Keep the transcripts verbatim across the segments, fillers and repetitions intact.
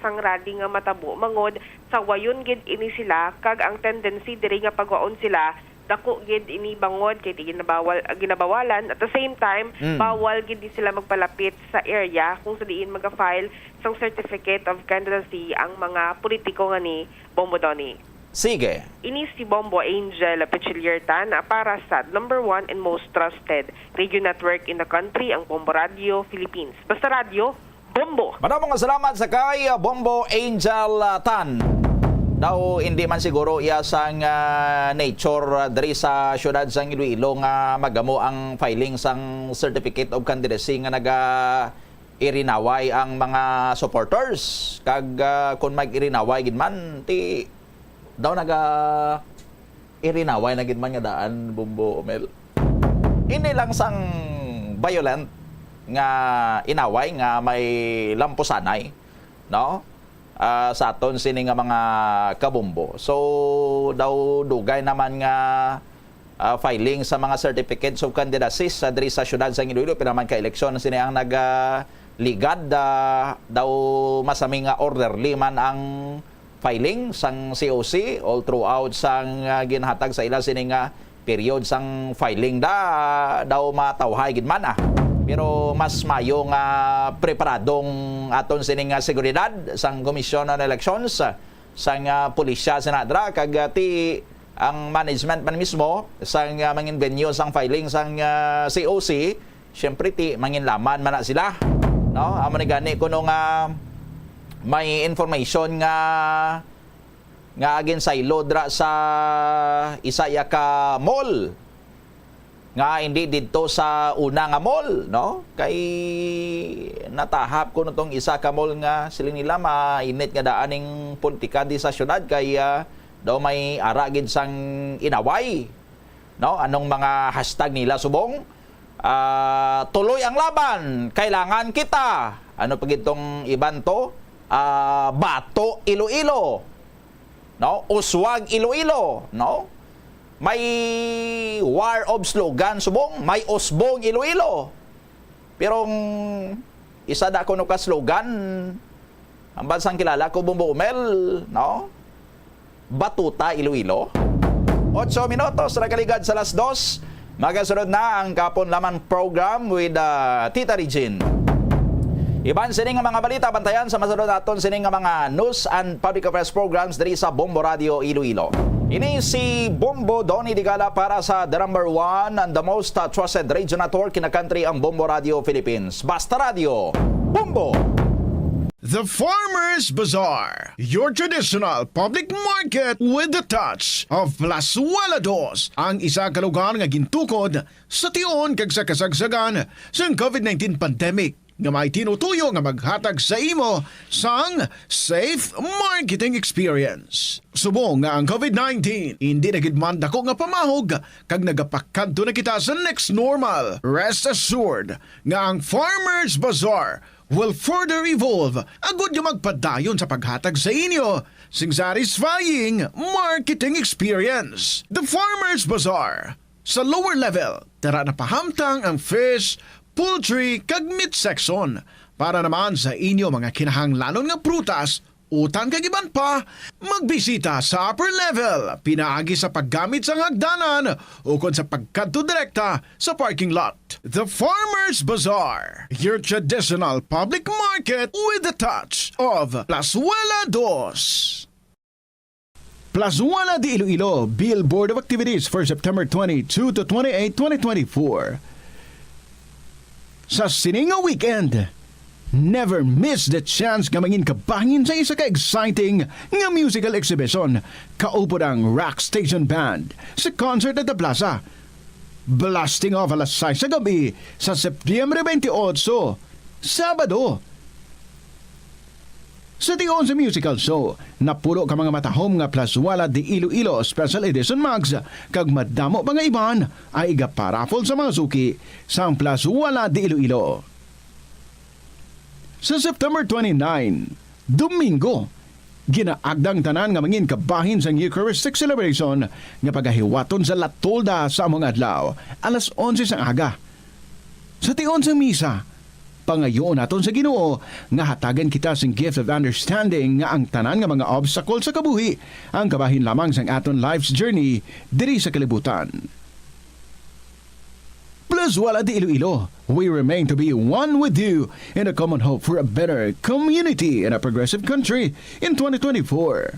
sang rally nga matabo, mangod sa wayon gid ini sila, kag ang tendency diri nga pagwaon sila, dako gid ini bangod kay di ginabawal, ginabawalan. At the same time, Mm. bawal gid ni sila magpalapit sa area kung sa diin maga-file sang certificate of candidacy ang mga politiko nga ni Bombo Donny. Sige. Ini si Bombo Angel Pichiliertan para sa number one and most trusted radio network in the country, ang Bombo Radio Philippines. Basta Radyo, Bombo! Madamo nga salamat sa kay, uh, Bombo Angel, uh, Tan. Daw hindi man siguro iya sang, uh, nature, uh, diri sa siyudad sang Iloilo nga magamo ang filing sang certificate of candidacy nga naga-irinaway ang mga supporters. Kag, uh, kung mag-irinaway gid man, ti daw naga irinaway na gid man nga daan, Bombo Mel. Ini lang sang violent nga inaway nga may lampusanay, no? Ah, sa aton sini nga mga kabombo. So, daw dugay naman nga, ah, filing sa mga certificates of candidacy sa diri sa siyudad sa Iloilo, pila man ka eleksyon sini ang nag, ah, ligad, ah, daw masami nga orderly man ang filing sang C O C all throughout sang, ah, ginhatag sa ila sini nga period sang filing da, daw matawhay gid man, ah. Pero mas mayo nga preparadong aton sini nga seguridad sang Komisyon on Elections, sang, ah, pulisya sina dra, kag, ah, ti ang management man mismo sang, ah, mangin venue sang filing sang, ah, C O C, siyempre ti manginlaman man na sila, no? Amo ni gani kuno nga may information nga, nga ginsaylo dra sa isa ya ka mall nga hindi didto sa una nga mall, no? Kay natahap kuno tong isa ka mall nga siling nila mainit nga daan ning politika di sa syudad kay, ah, daw may ara gid sang inaway, no? Anong mga hashtag nila subong? Ah, "Tuloy ang laban, kailangan kita." Ano pa gid tong iban to? Ah, "Bato Iloilo." No? "Uswag Iloilo," no? May war of slogan subong, may usbong Iloilo. Pero ang isa da kuno ka slogan, ang bansang kilala ko, Bombo Umel, no? "Batuta Iloilo." Otso minutos nakaligad sa alas dos. Magasunod na ang Kapon Laman program with, uh, Tita Regine. Iban sini nga mga balita, bantayan sa masunod naton sini nga mga news and public affairs programs diri sa Bombo Radio Iloilo. Ini si Bombo Donny Digala para sa the number one and the most, uh, trusted radio network in the country, ang Bombo Radio Philippines. Basta Radio, Bombo! The Farmers Bazaar, your traditional public market with the touch of Plazuela Dos, ang isa ka lugar nga gintukod sa tion kag sa kasagsagan sang covid nineteen pandemic, nga may tinutuyo nga maghatag sa imo sang safe marketing experience. Subong nga ang covid nineteen indi na gid man dako nga pamahog kag nagapakadto na kita sa next normal, rest assured nga ang Farmers Bazaar will further evolve agud nga magpadayon sa paghatag sa inyo sing satisfying marketing experience. The Farmers Bazaar, sa lower level, tara na pahamtang ang fish, poultry, kag meat section. Para naman sa inyo mga kinahanglanon nga prutas, utan kag iban pa, magbisita sa upper level pinaagi sa paggamit sang hagdanan ukon sa pagkadto direkta sa parking lot. The Farmers Bazaar, your traditional public market with the touch of Plazuela Dos. Plazuela de Iloilo, Bill Board of Activities for September twenty-two to twenty-eight, twenty twenty-four. Sa sini nga weekend, never miss the chance nga mangin kabahin sa isa ka exciting nga musical exhibition kaupod ang Rock Station Band sa concert at the plaza. Blasting off alas sais sa gabi sa Septyembre twenty-eight, Sabado. Sa tion sa musical show, napulo ka mga matahom nga Plazuela de Iloilo Special Edition mugs kag madamo pa nga iban ang igaparaffle sa mga suki sang Plazuela de Iloilo. Sa September twenty-nine, Domingo, ginaagda ang tanan nga mangin kabahin sang Eucharistic celebration nga pagahiwaton sa La Tolda sa amo nga adlaw, alas onse sang aga. Sa tion sang misa, Pangayoon naton sa Ginoo nga hatagan kita sing gift of understanding nga ang tanan nga mga obstacle sa kabuhi ang kabahin lamang sang aton life's journey diri sa kalibutan. Plus, wala di Iloilo, we remain to be one with you in a common hope for a better community and a progressive country in twenty twenty-four.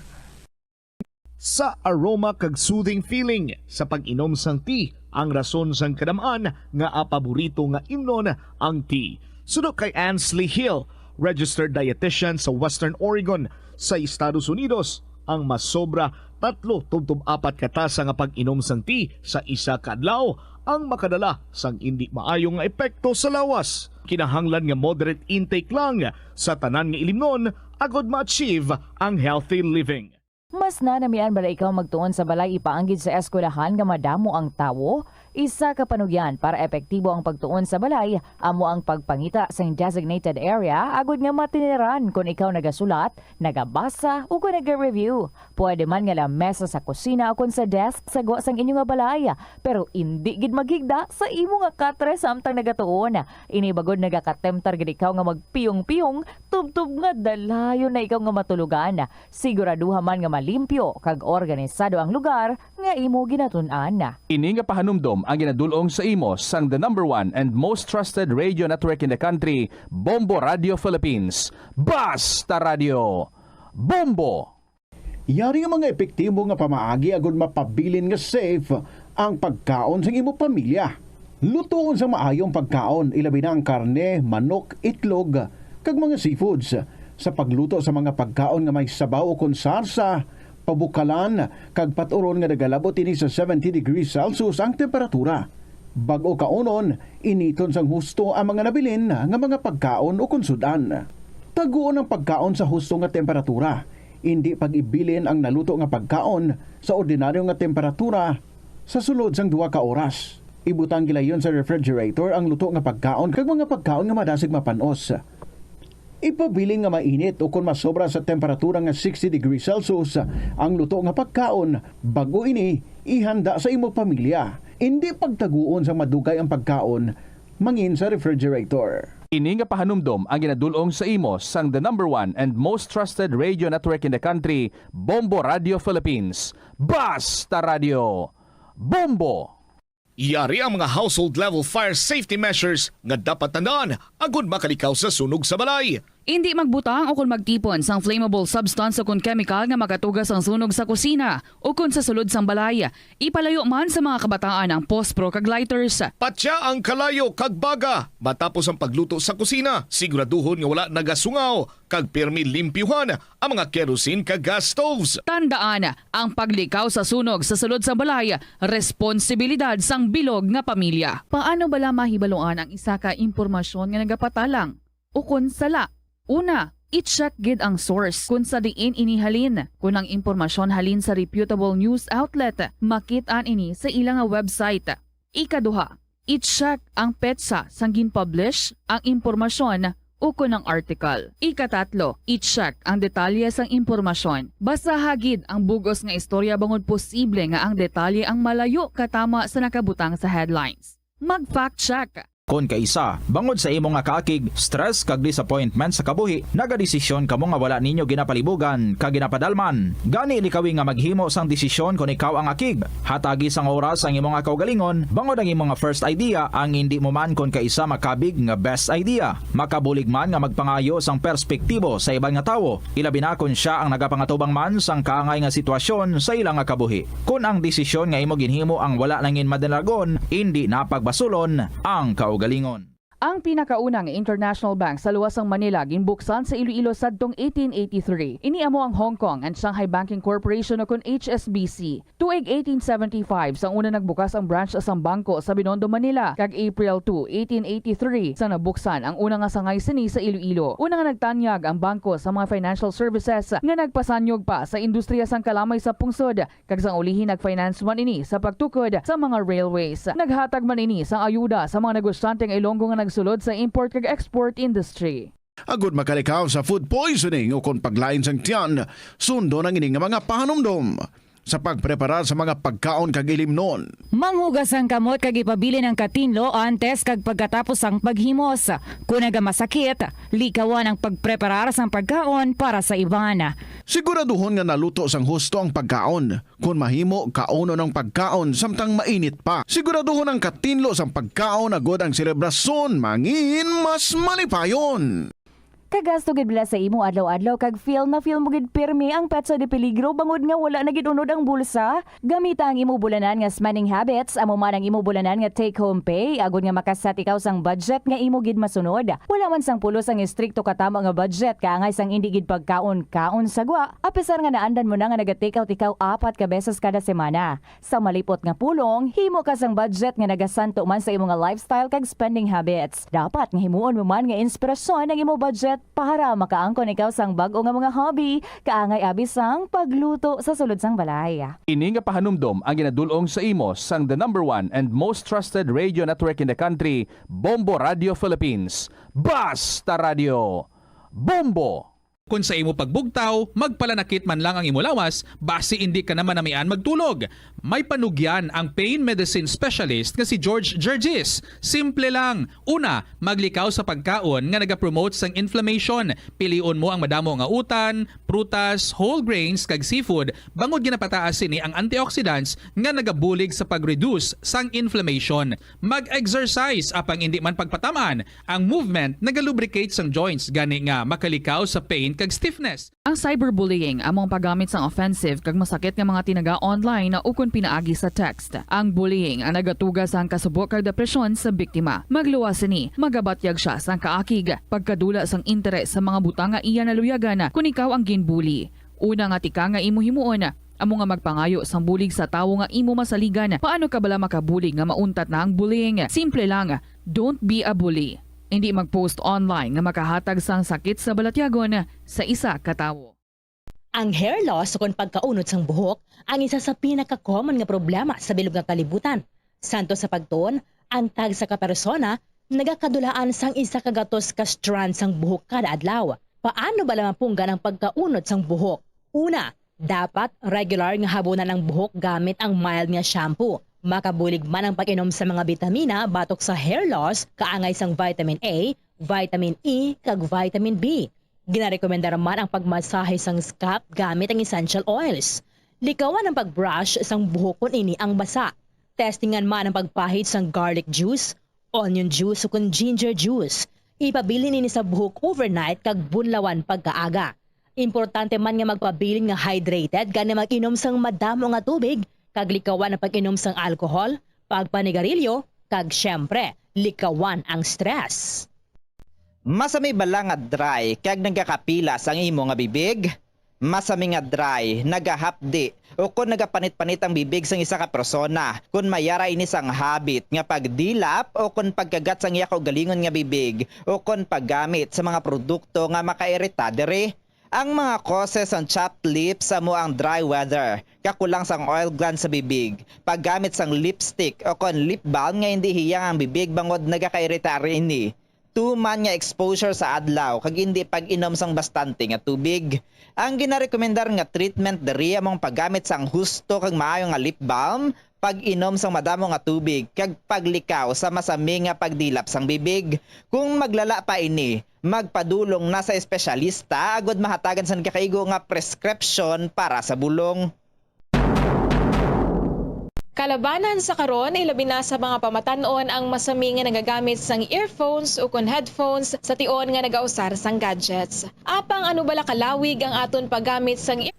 Sa aroma kag soothing feeling sa pag-inom sang tea, ang rason sang kadam-an nga paborito nga imnon ang tea. Suno kay Ansley Hill, registered dietitian sa Western Oregon sa Estados Unidos, ang masobra tatlo tubtob apat ka tasa nga pag-inom sang tea sa isa ka adlaw ang makadala sang indi maayo nga epekto sa lawas. Kinahanglan nga moderate intake lang sa tanan nga ilimnon agod ma-achieve ang healthy living. Mas nanamian bala ikaw magtuon sa balay ipaanggid sa eskwelahan nga madamo ang tawo? Isa ka panugyan para epektibo ang pagtuon sa balay amo ang pagpangita sang designated area agud nga matiniran kon ikaw nagasulat, nagabasa, ukon naga-review. Pwede man nga lamesa sa kusina ukon sa desk sa gwa sang inyo nga balay, pero indi gid maghigda sa imo nga katre samtang nagatuon. Ini bagod nagakatemptar gid ikaw nga magpiyong-piyong tubtob nga dalayon na ikaw nga matulogan. Siguraduha man nga malimpyo kag organisado ang lugar nga imo ginatun-an. Ini nga pahanumdom ang ginadul-ong sa imo sang the number one and most trusted radio network in the country, Bombo Radio Philippines. Basta Radio, Bombo! Yari ang mga epektibo nga pamaagi agud mapabilin nga safe ang pagkaon sang imo pamilya. Lutoon sang maayo ang pagkaon, ilabi na ang karne, manok, itlog, kag mga seafoods. Sa pagluto sa mga pagkaon nga may sabaw ukon sarsa, pabukalan, kag pat-uron nga nagalabot ini sa seventy degrees Celsius ang temperatura. Bag-o kaunon, initon sang husto ang mga nabilin nga mga pagkaon ukon sud-an. Taguon ang pagkaon sa husto nga temperatura. Indi pag-ibilin ang naluto nga pagkaon sa ordinaryo nga temperatura sa sulod sang duha ka oras. Ibutang gilayon sa refrigerator ang luto nga pagkaon kag mga pagkaon nga madasig mapan-os. Ipabilin nga mainit ukon masobra sa temperatura nga sixty degrees Celsius ang luto nga pagkaon bag-o ini ihanda sa imo pamilya. Indi pagtaguon sang madugay ang pagkaon mangin sa refrigerator. Ini nga pahanumdom ang ginadul-ong sa imo sang the number one and most trusted radio network in the country, Bombo Radio Philippines. Basta Radio, Bombo! Yari ang mga household level fire safety measures nga dapat tandaan agud makalikaw sa sunog sa balay. Indi magbutang o kon magtipon sang flammable substance o kon chemical nga makatuga sang sunog sa kusina o kon sa sulod sang balay. Ipalayo man sa mga kabataan ang pospro kag lighters. Patya ang kalayo kag baga matapos ang pagluto sa kusina. Siguraduhon nga wala nagasungaw kag pirmi limpyuhan ang mga kerosene kag gas stoves. Tandaan, ang paglikaw sa sunog sa sulod sang balay, responsibilidad sang bilog nga pamilya. Paano bala mahibaluan ang isa ka impormasyon nga nagapatalang ukon sala? Una, i-check gid ang source kon sa diin ini halin. Kon ang impormasyon halin sa reputable news outlet, makit-an ini sa ila nga website. Ikaduha, i-check ang petsa sang gin-publish ang impormasyon ukon ang article. Ikatatlo, i-check ang detalye sang impormasyon. Basaha gid ang bug-os nga istorya bangod posible nga ang detalye ang malayo katama sa nakabutang sa headlines. Mag-fact check. Kon kaisa, bangod sa imo nga kaakig, stress kag disappointment sa kabuhi, nagadesisyon kamo nga wala ninyo ginapalibugan kag ginapadalman. Gani, likawi nga maghimo sang desisyon kon ikaw ang akig. Hatagi sang oras ang imo nga kaugalingon, bangod ang imo nga first idea ang indi mo man kon kaisa makabig nga best idea. Makabulig man nga magpangayo sang perspektibo sa iban nga tawo, ilabi na kon sia ang nagapangatubang man sang kaangay nga sitwasyon sa ila nga kabuhi. Kon ang desisyon nga imo ginhimo ang wala nangin madalagon, indi na pagbasulon ang kaugalingon. Ang pinakauna nga international bank sa luwas sang Manila ginbuksan sa Iloilo sadtong eighteen eighty-three. Ini amo ang Hong Kong and Shanghai Banking Corporation o kon H S B C. Tuig eighteen seventy-five sang una nagbukas ang branch sang bangko sa Binondo, Manila, kag April two, eighteen eighty-three sang nabuksan ang una nga sangay sini sa Iloilo. Una nga nagtanyag ang bangko sa mga financial services nga nagpasanyog pa sa industriya sang kalamay sa pungsod, kag sang ulihi nag-finance man ini sa pagtukod sa mga railways. Naghatag man ini sang ayuda sa mga negosyante nga Ilonggo nga nagsulod sa import kag export industry. Agud makalikaw sa food poisoning o kon paglain sang tiyan, sundon ang ini nga mga pahanumdom. sa pagpreparar sa mga pagkaon kag ilimnon. Manghugas ang kamot kag ipabilin ang katinlo antes kag pagkatapos sang paghimos. Kon nagamasakit, likawan ang pagpreparar sang pagkaon para sa iban. Siguraduhon nga naluto sang husto ang pagkaon. Kon mahimo, kaunon ang pagkaon samtang mainit pa. Siguraduhon ang katinlo sang pagkaon agod ang selebrasyon mangin mas malipayon. Kagasto gid bala sa imo adlaw-adlaw kag feel na feel mo gid pirmi ang petsa de peligro bangod nga wala na gid unod ang bulsa? Gamita ang imo bulanan nga spending habits, amo man ang imo bulanan nga take-home pay, agod nga makaset ikaw sang budget nga imo gid masunod. Wala man sang pulos ang estrikto katama nga budget kaangay sang indi gid pagkaon-kaon sa gwa, apisar nga naandan mo na nga naga-take out ikaw apat ka beses kada semana. Sa malipot nga pulong, himo ka sang budget nga nagasanto man sa imo nga lifestyle kag spending habits. Dapat nga himuon mo man nga inspirasyon ang imo budget para makaangkon ikaw sang bag-o nga mga hobby, kaangay abi sang pagluto sa sulod sang balay. Ini nga pahanumdom ang ginadul-ong sa imo sang the number one and most trusted radio network in the country, Bombo Radio Philippines. Basta Radio! Bombo! Kon sa imo pagbugtaw, magpalanakit man lang ang imo lawas, basi indi ka na manamian magtulog. May panugyan ang pain medicine specialist nga si George Gergis. Simple lang. Una, maglikaw sa pagkaon nga nagapromote sang inflammation. Pilion mo ang madamo nga utan, prutas, whole grains, kag seafood, bangod ginapataas sini ang antioxidants nga nagabulig sa pag-reduce sang inflammation. Mag-exercise, apang indi man pagpatam-an. Ang movement nagalubricate sang joints, gani nga makalikaw sa pain kag stiffness. Ang cyberbullying amo ang paggamit sang offensive kag masakit nga mga tinaga online ukon pinaagi sa text. Ang bullying ang nagatuga sang kasubo kag depresyon sa biktima. Magluwas sini, magabatyag sia sang kaakig, pagkadula sang interes sa mga butang nga iya naluyagan kon ikaw ang ginbully. Una nga tika nga imo himuon, amo nga magpangayo sang bulig sa tawo nga imo masaligan. Paano ka bala makabulig nga mauntat na ang bullying? Simple lang, don't be a bully. Indi mag-post online nga makahatag sang sakit sa balatyagon sa isa ka tawo. Ang hair loss ukon pagkaunod sang buhok ang isa sa pinaka-common nga problema sa bilog nga kalibutan. Santo sa pagtuon, ang tagsa ka persona nagakadulaan sang isa ka gatos ka strand sang buhok kada adlaw. Paano bala mapunggan ang pagkaunod sang buhok? Una, dapat regular nga habunan ang buhok gamit ang mild nga shampoo. Makabulig man ang pag-inom sa mga bitamina batok sa hair loss, kaangay sang vitamin A, vitamin E, kag vitamin B. Ginarekomendar man ang pagmasahe sang scalp gamit ang essential oils. Likawan ang pag-brush sang buhok kon ini ang basa. Testingan man ang pagpahid sang garlic juice, onion juice, ukon ginger juice. Ipabilin ini sa buhok overnight kag bunlawan pagkaaga. Importante man nga magpabilin nga hydrated, gani mag-inom sang madamo nga tubig, kag likawan ang pag-inom sang alcohol, pagpanigarilyo, kag, siyempre, likawan ang stress. Masami bala nga dry kag nagakapilas ang imo nga bibig? Masami nga dry, nagahapdi, ukon nagapanit-panit ang bibig sang isa ka persona kon may ara ini sang habit nga pagdilap ukon pagkagat sang iya kaugalingon nga bibig ukon paggamit sa mga produkto nga makairita diri. Ang mga causes sang chapped lips amo ang dry weather, kakulang sang oil glands sa bibig, paggamit sang lipstick ukon lip balm nga indi hiyang ang bibig bangod nagakairita ini, tuman nga exposure sa adlaw kag indi pag-inom sang bastante nga tubig. Ang ginarekomendar nga treatment diri amo ang paggamit sang husto kag maayo nga lip balm, pag-inom sang madamo nga tubig, kag paglikaw sa masami nga pagdilap sang bibig. Kung maglala pa ini, magpadulong na sa espesyalista agod mahatagan sang nagakaigo nga preskripsyon para sa bulong. Kalabanan sa karon, ilabi na sa mga pamatan-on ang masami nga nagagamit sang earphones ukon headphones sa tion nga nagausar sang gadgets. Apang ano bala kalawig ang aton paggamit sang ear-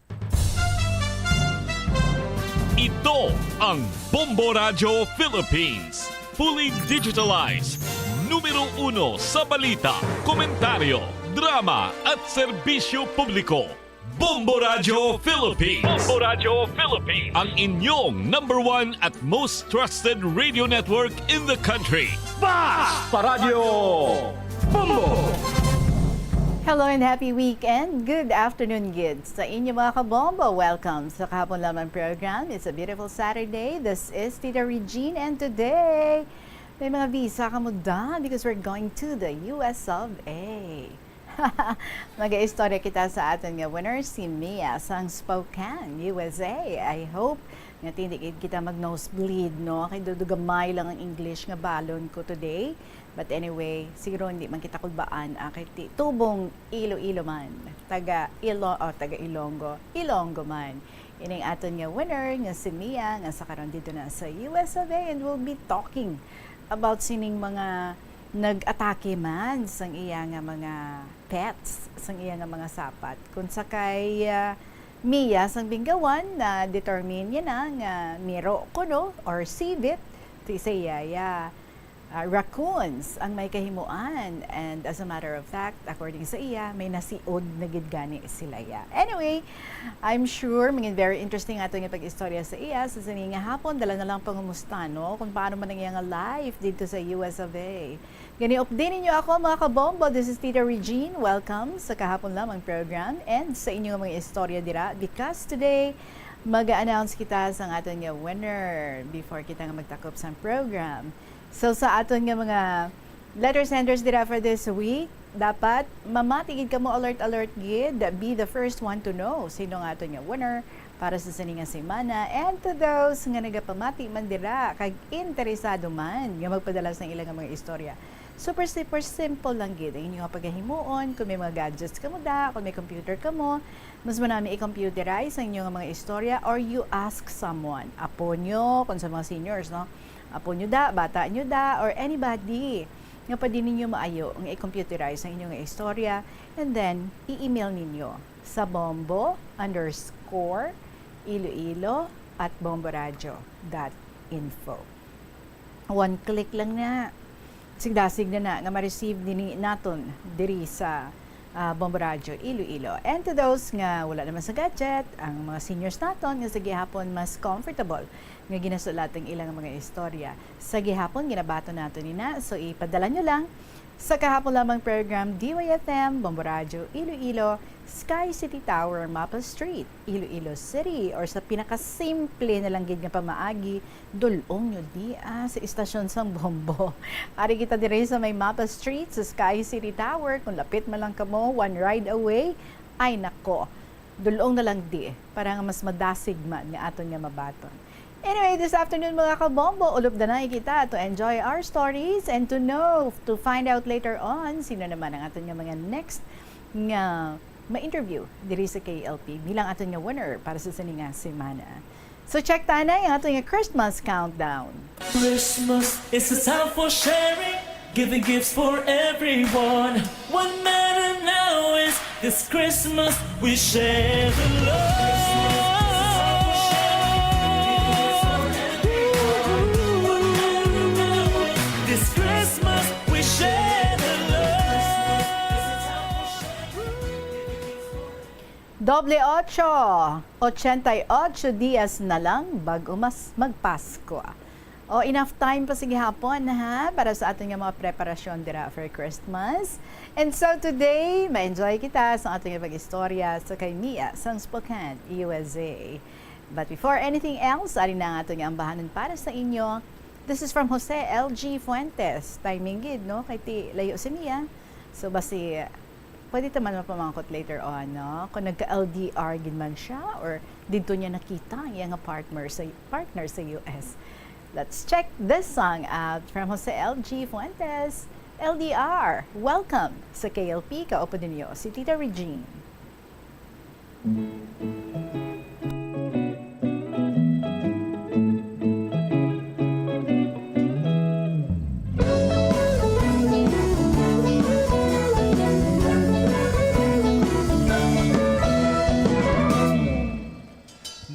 Ito ang Bombo Radyo Philippines. Fully digitalized. Numero uno sa balita, komentaryo, drama at serbisyo publiko. Bombo Radyo Philippines. Bombo Radyo Philippines. Ang inyong number one at most trusted radio network in the country. Basta Radyo Bombo! Hello and happy weekend. Good afternoon gid sa inyo, mga kabombo. Welcome sa Kahapon Lamang program. It's a beautiful Saturday. This is Tita Regine, and today may mga visa kamo da because we're going to the U S of A. Magaistorya kita sa aton nga winner, si Mia sang Spokane, U S A. I hope nga hindi gid kita mag-nosebleed, no? Kay dudugamay lang ang English nga balon ko today. But anyway, siguro hindi man kita kulbaan, ah, kay ti-, tubong Iloilo man. Taga Ilo-, oh, taga Ilonggo. Ilonggo man. Ining aton nga winner nga si Mia, nga sa karon dito na sa U S of A, and we'll be talking about sining mga nag-atake man sang iya nga mga pets, sang iya nga mga sapat. Kung sa kay, ah, Mia sang Bingawan, na determine niya na nga miro kuno or sibit ti sa iya, ya, ah, raccoons ang may kahimuan. And as a matter of fact, according sa iya, may nasiod na gid gani sila, ya. Anyway, I'm sure maging very interesting ato nga pag-istorya sa iya sa sini nga hapon. Dala na lang pangumusta, no, kung paano man ang iya nga life dito sa U S of A. Gani, update ninyo ako, mga kabombo. This is Tita Regine. Welcome sa Kahapon Lamang program and sa inyo nga mga istorya dira, because today, mag-announce kita sa aton nga winner before kita nga magtakop sa program. So, sa aton nga mga letter senders dira for this week, dapat mamati gid kamo, alert, alert gid. Be the first one to know sino nga aton nga winner para sa sini nga semana. And to those nga nagapamati man dira kag interesado man nga magpadala sa ilang mga istorya, super, super simple lang gid ang inyo nga pagahimuon. Kung may mga gadgets kamo da, kung may computer kamo, mas manami i-computerize ang inyo nga mga istorya, or you ask someone, apo nyo, kung sa mga seniors, no? Apo nyo da, bata nyo da, or anybody nga pwede ninyo maayo nga i-computerize ang inyo nga istorya, and then i-email ninyo sa bombo underscore iloilo at bomboradio dot info. One click lang na. Sigdasig na na nga ma-receive dini naton diri sa, ah, Bombo Radyo Iloilo. And to those nga wala naman sa gadget, ang mga seniors naton nga sa gihapon mas comfortable nga ginasulat ang ilang mga istorya. Sa gihapon, ginabaton naton ni na. So, ipadala nyo lang sa Kahapon Lamang program, D Y F M, Bombo Radyo Iloilo, Sky City Tower, Mapa Street, Iloilo City, or sa pinakasimple na lang gid nga pamaagi, dul-ong nyo di, ah, sa istasyon sang Bombo. Ari kita diri sa may Mapa Street, sa Sky City Tower. Kung lapit man lang kamo, one ride away, ay nako, dul-ong na lang di, para nga mas madasig man nga aton nga mabaton. Anyway, this afternoon, mga kabombo, ulop danay kita to enjoy our stories and to know, to find out later on, sino naman ang aton nga mga next nga ma-interview diri sa K L P bilang aton nga winner para sa sini nga semana. So, check ta na ang aton nga Christmas countdown. Christmas is a time for sharing, giving gifts for everyone. One matter now is this Christmas we share the love. This Christmas we share the love. Doble ocho, ochenta y ocho dias na lang bago mas magpasko. O, enough time pa sa gihapon, ha, para sa aton nga mga preparasyon dira for Christmas. And so today, ma-enjoy kita sa aton nga pag-istorya sa kay Mia sang Spokane, U S A. But before anything else, ari na ang aton nga ambahanon para sa inyo. This is from Jose L G Fuentes. Timing gid, no? Kay ti layo si Mia. So, basi, pwede ta man mapamangkot later on, no? Kung nagka-L D R gid man siya or didto niya nakita ang iya nga partner sa, partner sa U S. Let's check this song out from Jose L G Fuentes, L D R. Welcome sa K L P, kaupod ninyo si Tita Regine.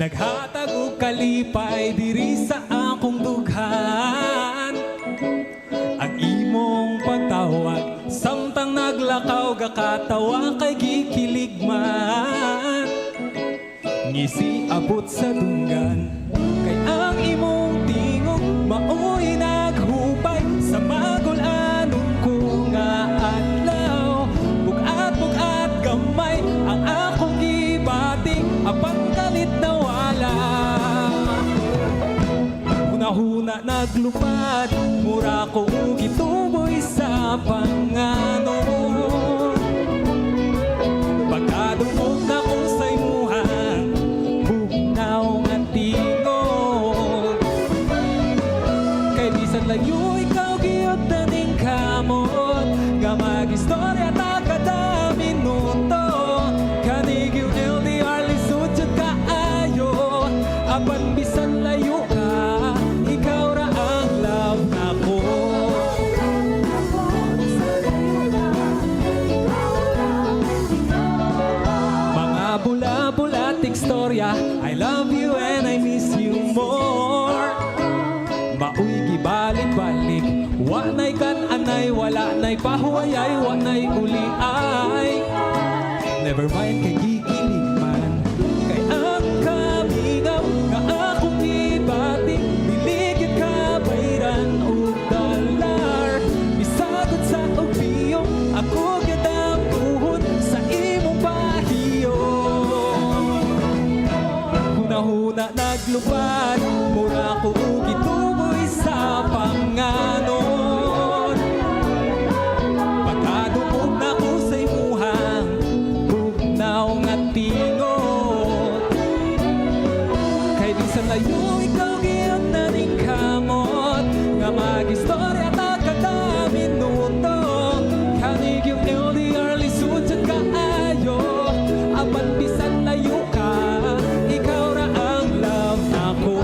Naghatag og kalipay diri sa akong dughan. Ang imong pagtawag, samtang naglakaw gakatawa kay gikilig man. Ngisi abot sa dunggan, kay ang imong tingog mao'y naghupay sa magul-anon ko nga adlaw. Bug-at-bug-at gamay ang akong gibati, apan kalit nawala. Hunahuna naglupad, mura ko gituboy sa panganon. Bula-bula't istorya, I love you and I miss you more. Maoy gibalik-balik, wa na'y kan-anay, wala na'y pahuwayay, wa na'y uliay. Never mind kay gikilig man, kay ang kamingaw nga akong ibati, dili gyud kabayran og dollar. Bisag unsa og biyong, ako gyud ang tuhod sa imong pahiyo. Hunahuna naglupad, mura ko gituboy sa panganon. Pagkadungog nako sa imuhang bugnaw nga tingot. Kay bisan layo ikaw gyud na ning kamot, nga mag-istorya ta kada minuto. Kanig yung L D R lisod sad kaayo, apan bisan layo ka, ikaw ra ang love nako.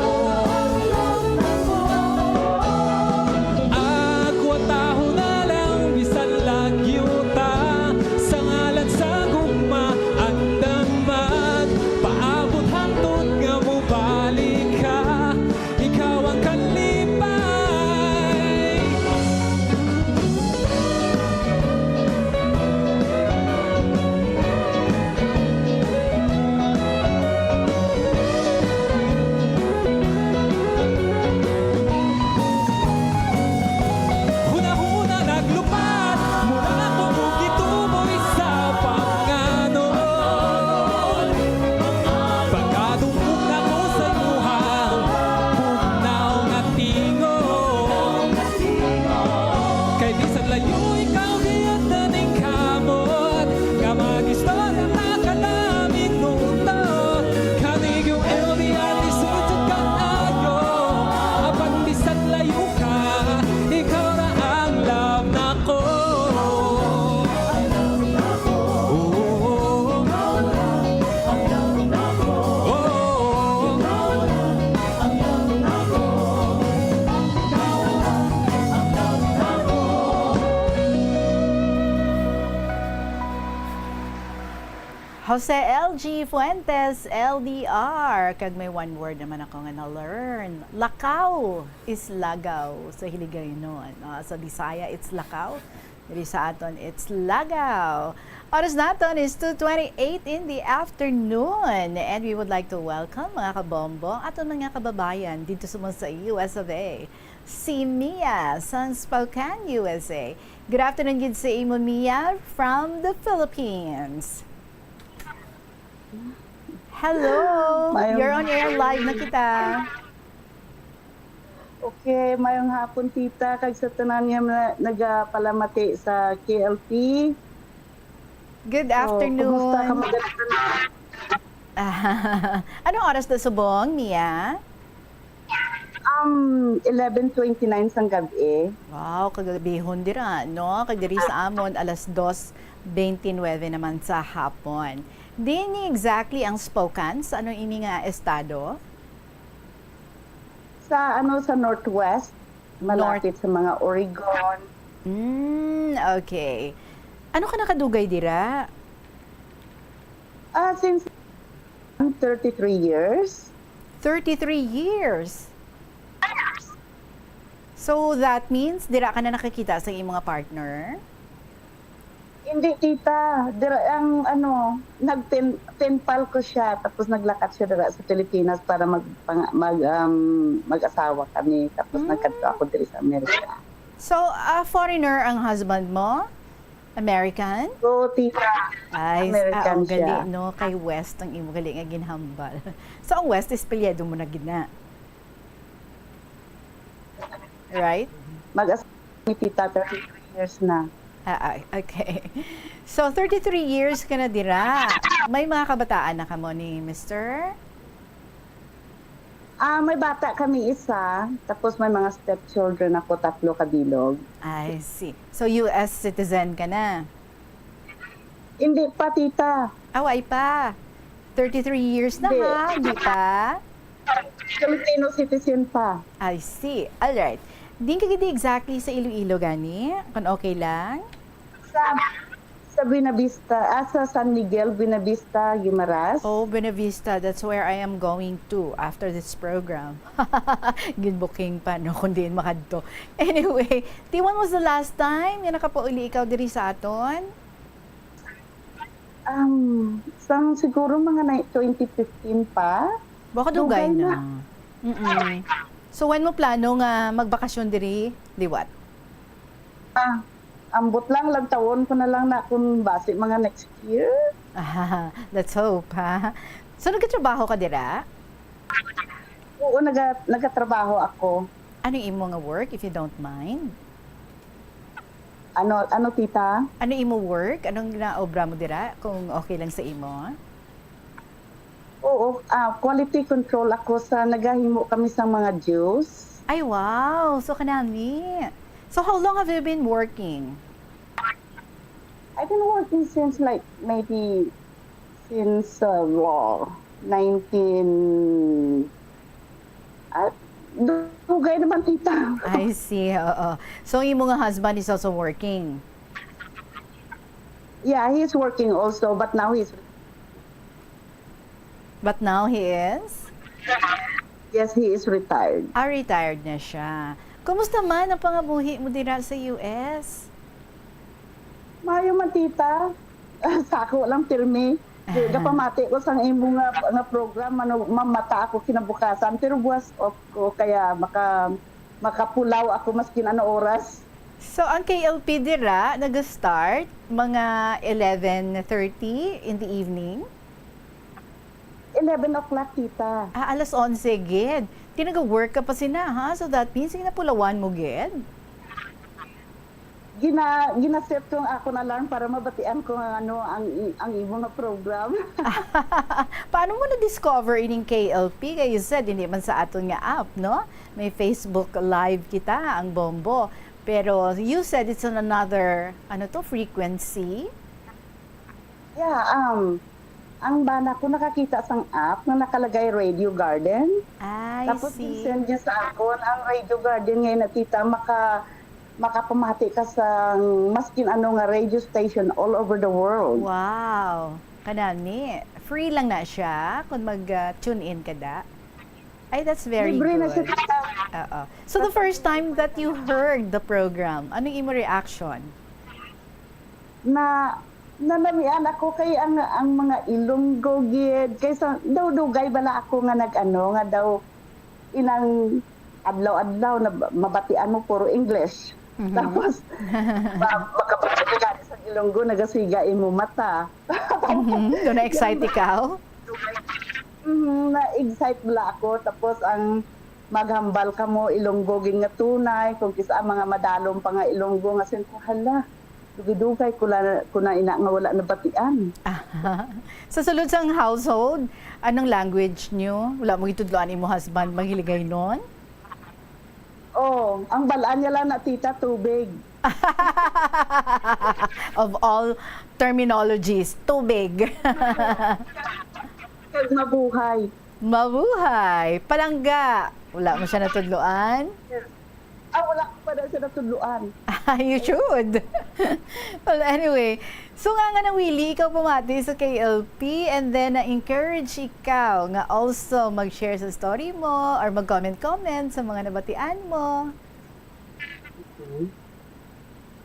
Agwantahon na lang bisan lagyo ta, sa ngalan sa gugma, andam magpaabot hangtod nga mobalik ka. Ikaw ang kalipay. Hunahuna naglupad, mura ko gituboy sa panganon. Pagkadungog nako sa imuhang bugnaw nga tingot. Kay bisan layo ikaw, giat na ning kamot, nga mag-istorya ta kada minuto. Kanig yung L D R lisod sad kaayo, apan bisan layo ka, ikaw ra ang love nako. Oh, oh, oh. Jose L G Fuentes, L D R. Kag may one word naman ako nga na-learn. Lakaw is lagaw sa Hiligaynon. Ah, sa Bisaya, it's lakaw. Diri sa aton, it's lagaw. Oras naton is two twenty-eight in the afternoon. And we would like to welcome, mga kabombo, ang aton mga kababayan dito sa, sa U S of A. Si Mia sang Spokane, U S A. Good afternoon gid sa imo, Mia, from the Philippines. Hello! Mayong You're on air live na kita. Okay, mayong hapon, tita, kag sa tanan nga mga nagapalamati sa K L P. Good Oh, afternoon. Kumusta ka, magandang Anong oras na subong, Mia? Um, eleven twenty-nine sang gabi. Wow, kagabihon dira, no? Kag diri sa amon, alas dos twenty-nine naman sa hapon. Diin ni exactly ang Spokane? Sa ano ini nga estado? Sa, ano, sa Northwest, North. Malapit sa mga Oregon. Mm, okay. Ano ka nakadugay dira? Ah, since thirty-three years. Thirty-three years? So, that means, dira ka na nakakita sa iyong mga partner? Hindi, tita. Dira, ang, ano, nag-pen, pen pal ko siya, tapos naglakat siya dira sa Pilipinas para mag, pang-, mag, um, mag-asawa kami. Tapos Mm. nagkadto ako diri sa Amerika. So, ah, foreigner ang husband mo? American? Oo, tita. Ay, s-, ah, American oh, gali, siya. No? Kay West ang imo gali nga ginhambal. So, ang West, espelyedo mo na gid na. Right? Mag-as-, ni tita, thirty-three years na. Ah, ah, okay. So, thirty-three years ka na dira. May mga kabataan na kamo ni mister? Ah, may bata kami isa, tapos may mga stepchildren ako, tatlo ka bilog. I see. So, U S citizen ka na? Hindi pa, tita. Ah, way pa. Thirty-three years na, Hindi. Ha? Hindi pa? Filipino citizen pa. I see. All right. Diin ka gid exactly sa Iloilo, gani? Kung okay lang? Sa, Sa Buenavista, ah, sa San Miguel, Buenavista, Guimaras. Oh, Buenavista, that's where I am going to after this program. Ginbooking pa, no, kung diin makadto. Anyway, Ti, when was the last time nga nakapauli ikaw diri sa aton? Um, sang siguro mga na, twenty fifteen pa. Baka dugay Dugay na. Mm-mm. So, when mo plano nga magbakasyon diri, liwat? Ah, ambot lang, lantawon ko na lang na kung basi mga next year. Ah, let's hope, ha? So, nagkatrabaho ka dira? Oo, naga, nagatrabaho ako. Ano imo nga work, if you don't mind? Ano, ano, tita? Ano imo work? Anong ginaobra mo dira, kung okay lang sa imo? Oo, ah, quality control ako sa nagahimo kami sa mga juice. Ay, wow! So, kanami. So, how long have you been working? I've been working since, like, maybe since uh, law, nineteen, ah, dugay naman, tita. I see, oo. So, imo nga husband is also working? Yeah, he's working also, but now he's But now he is? Yes, he is retired. Ah, retired na siya. Kumusta man ang pangabuhi mo dira sa U S? Maayo man, tita. Sa ako lang, pirmi. Di, napamati ko sang imo nga, nga program, ano, mamata ako kinabukasan, pero buwas off ko, kaya maka, makapulaw ako maskin ano oras. So, ang K L P dira nag-start mga eleven thirty in the evening? Eleven o'clock, tita. Ah, alas onse gid. Tinaga-work ka pa sina, ha? So that means, napulawan mo gid? Gina, ginaset ko ang akon alarm para mabatian ko ang, ano, ang, ang imo nga program. Paano mo na-discover ining K L P? Kay you said, hindi man sa aton nga app, no? May Facebook Live kita, ang Bombo. Pero you said it's on another, ano to, frequency? Yeah, um, ang bana ko nakakita sang app nga nakalagay Radio Garden. I Tapos see. Send niya sa akon ang Radio Garden nga na, tita, maka, makapamati ka sa maskin ano nga radio station all over the world. Wow! Kanami. Free lang na siya kung mag-tune in ka da. Ay, that's very Libre na good. Siya, tita. Oo. So, the first time that you heard the program, anong imo reaction? Na, nalamian ako kay ang, ang mga Ilonggo gid, kay sa, daw dugay bala ako nga nag-ano, nga daw inang adlaw-adlaw na ba-, mabatian mo puro English. Mhm. Tapos, ma-, makabati ka gani sa Ilonggo, nagasiga imo mata. Mhm. Doon na-excite ikaw? Mm, na-excite bala ako. Tapos ang maghambal ka mo, Ilonggo gid nga tunay, kung kisa mga madalom pa nga Ilonggo, nga sin ko, "Hala, dugay-dugay ko la, ko na ina nga wala nabatian." Sa sulod sang household, anong language nyo? Wala mo gitudloan imo husband, maghiligay nun? Oh, ang balaan niya lang na, tita, tubig. Of all terminologies, tubig. Kag mabuhay. Mabuhay. Palangga. Wala mo siya natudloan? Ah, wala ko pa daw siya natudloan. You should. Well, anyway, so nga nga nawili ikaw pamati sa K L P and then na-encourage ikaw nga also mag-share sa story mo or mag-comment-comment sa mga nabatian mo.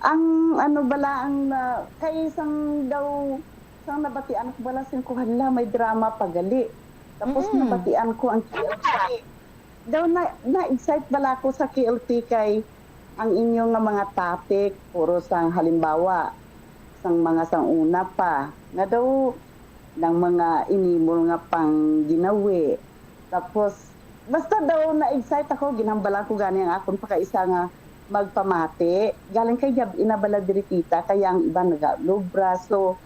Ang ano bala ang na, kay sang daw, sang nabatian ko bala, sin ko, "Hala, may drama pa gali." Tapos Mm. Nabatian ko ang K L P. Daw na, na-excite bala ako sa K L P kay ang inyo nga mga topic, puro sang halimbawa, sang mga sang una pa, nga daw nang mga inimol nga pang ginawi. Tapos, basta daw na-excite ako, ginhambalan ko gani ang akon pakaisa nga magpamati. Galing kay yab-i na bala diri, tita, kaya ang iban nagalubra. So,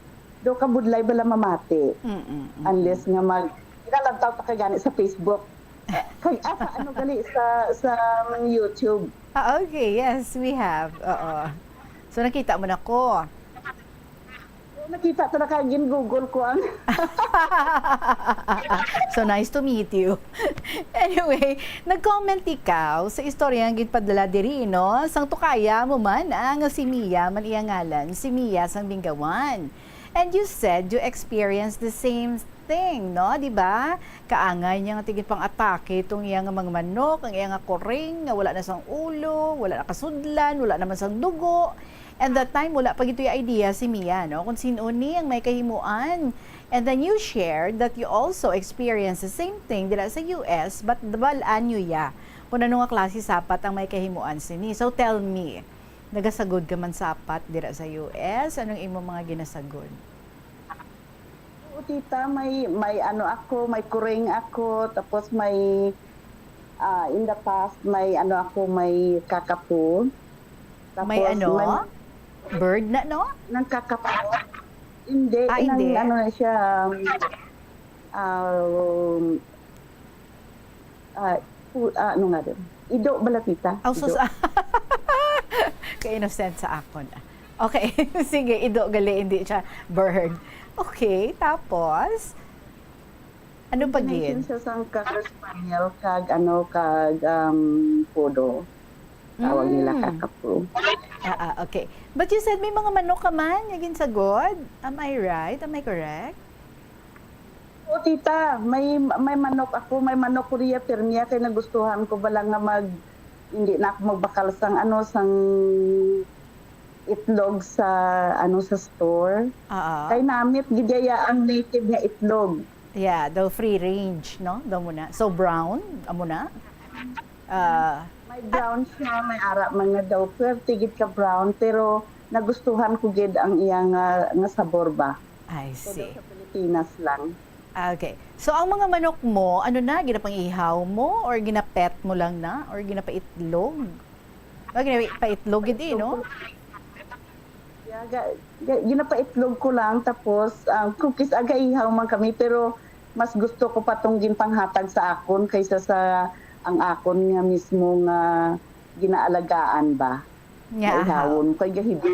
daw kabudlay bala mamati. Mm-mm. Unless nga mag, inalantaw pa ka gani sa Facebook. Kay, ah, sa ano gali, sa, sa YouTube. Ah, okay. Yes, we have. Oo. So, nakita mo na ko. Nakita ko na ka, gin-Google ko ang So nice to meet you. Anyway, nag-comment ikaw sa istorya nga ginpadala diri, no? Sang tukaya mo man, ah, nga si Mia man iya ngalan, si Mia sang Binggawan. And you said you experienced the same thing, no? Di ba? Kaangay niya nga tigin pang atake itong iya nga mga manok, ang iya nga kuring, nga wala na sang ulo, wala na kasudlan, wala naman sang dugo. And that time, wala pa gito'y idea si Mia, no? Kung sino ni ang may kahimuan. And then you shared that you also experienced the same thing dira sa U S, but bal-an nyo ya kung ano nga klase sapat ang may kahimuan sini. So tell me, nagasagod ka man sapat dira sa U S? Anong imo mga ginasagod? Oo, tita, may, may ano ako, may kuring ako, tapos may, ah, in the past, may ano ako, may kakapo. May Tapos ano? may Bird na, no? Nang kakapo. Hindi, Ah, nang hindi. ano na siya, um, ah, um, ah, pu-, ah, ano nga din? Ido bala, tita? Aw, sus, Ido. Ka-innocent sa akon. Okay, sige, ido gali, hindi siya bird. Okay, tapos? Ano pa Combination gid? siya sang kag spaniel, kag ano, kag, um, poodle. Tawag nila Mm. kakapo. Ah, ah, okay. But you said may mga manok ka man, nga ginsagod? Am I right? Am I correct? O, tita, may, may manok ako, may manok ko riya, pirmiya, kay nagustuhan ko bala nga mag, hindi na ako magbakal sang, ano, sang itlog sa, ano, sa store. Oo. Kay namit gid iya ang native nga itlog. Yeah, daw free range, no? Daw mo na. So, brown, amo na? Ah, May brown siya, may ara man nga daw. Pwerte gid ka brown, pero nagustuhan ko gid ang iya nga, nga sabor ba. I So, daw see. sa Pilipinas lang. Ah, okay. So, ang mga manok mo, ano na, ginapangihaw mo or ginapet mo lang na or ginapaitlog? Ba, ginapaitlog gid eh, no? Yeah, ga-, ga-, ginapaitlog ko lang, tapos, ah, cookies, aga ihaw man kami, pero mas gusto ko pa tong ginpanghatag sa akon kaysa sa ang akon nga mismo nga ginaalagaan ba. Nga, aha. Maihawon kay gahibi.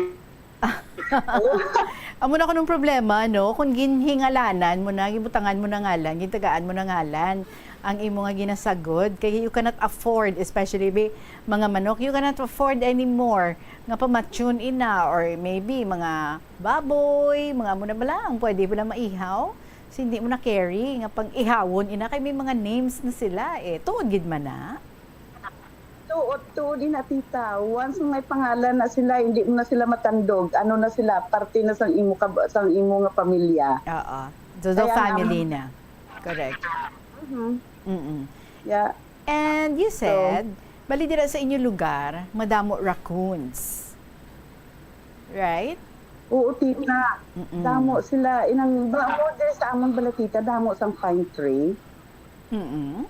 Amo na kunong problema, no? Kung ginhingalanan mo na, gibutangan mo na ngalan, gintagaan mo na ngalan, ang imo nga ginasagod, kay you cannot afford, especially bi-, mga manok, you cannot afford anymore nga pamatyon ina, or maybe mga baboy, mga amo na ba lang, pwede ba lang maihaw? So, hindi mo na carry nga pang ihawon ina, kay may mga names na sila, eh. Tuod gid man na. Tuod, tuod ina, tita. Once may pangalan na sila, hindi mo na sila matandog. Ano na sila, parte na sang imo kab-, sang imo nga pamilya. Oo. So, so Kaya nga, family na. Correct. Mhm. Mm-mm. Yeah. And you So, said, bali dira sa inyo lugar, madamo raccoons. Right? Oo, tita. Mm-mm. Damo sila. Inang, damo diri sa amon bala, tita, damo sang pine tree. Mm-mm.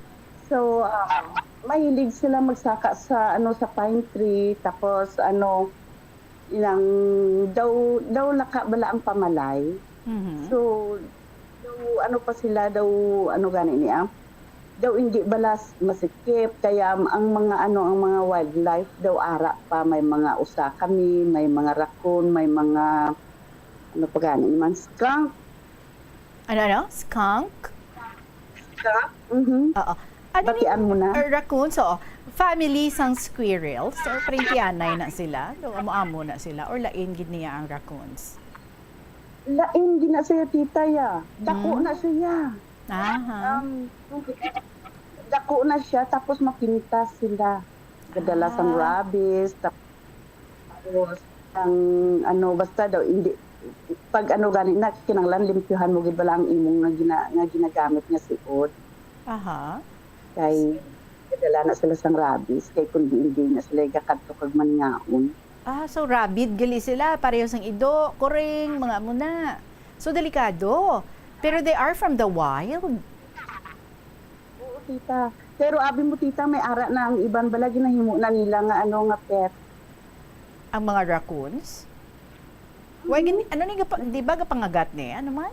So, ah, mahilig sila magsaka sa, ano, sa pine tree. Tapos, ano, inang daw, daw laka bala ang pamalay. Mhm. So, daw, ano pa sila, daw, ano gani niya? Daw hindi bala s-, masikip, kaya ang, ang mga, ano, ang mga wildlife daw ara pa, may mga usa kami, may mga raccoon, may mga, ano pa gani man, skunk. Ano, ano? Skunk? Skunk? Mhm. Oo. Ano Batian ni-, mo na? uh, raccoons, oo. Family sang squirrels, or parentihanay na sila, daw amo-amo na sila, or lain gid niya ang raccoons? Lain gid na siya, tita, ya. Dako Hmm. na siya. Aha. Um, dako na siya, tapos mapintas sila. Gadala sang Ah. rabies, tap-, tapos ang ano, basta daw, hindi, pag ano gani na, kinahanglan limpyuhan mo gid bala ang imong nga gina-, nga ginagamit nga siod. Aha. Kay gadala na sila sang rabies, kay kung di, hindi na sila gakadto kag mangaon. Ah, so rabid gali sila, pareho sang ido, kuring, mga amo na. So delikado. Pero they are from the wild. Oo, tita. Pero abi mo, tita, may ara na ang iban bala, ginahimo na nila nga, ano, nga pet. Ang mga raccoons? Why Mhm. gani, ano ni gapa-, di ba gapangagat ni? Ano man?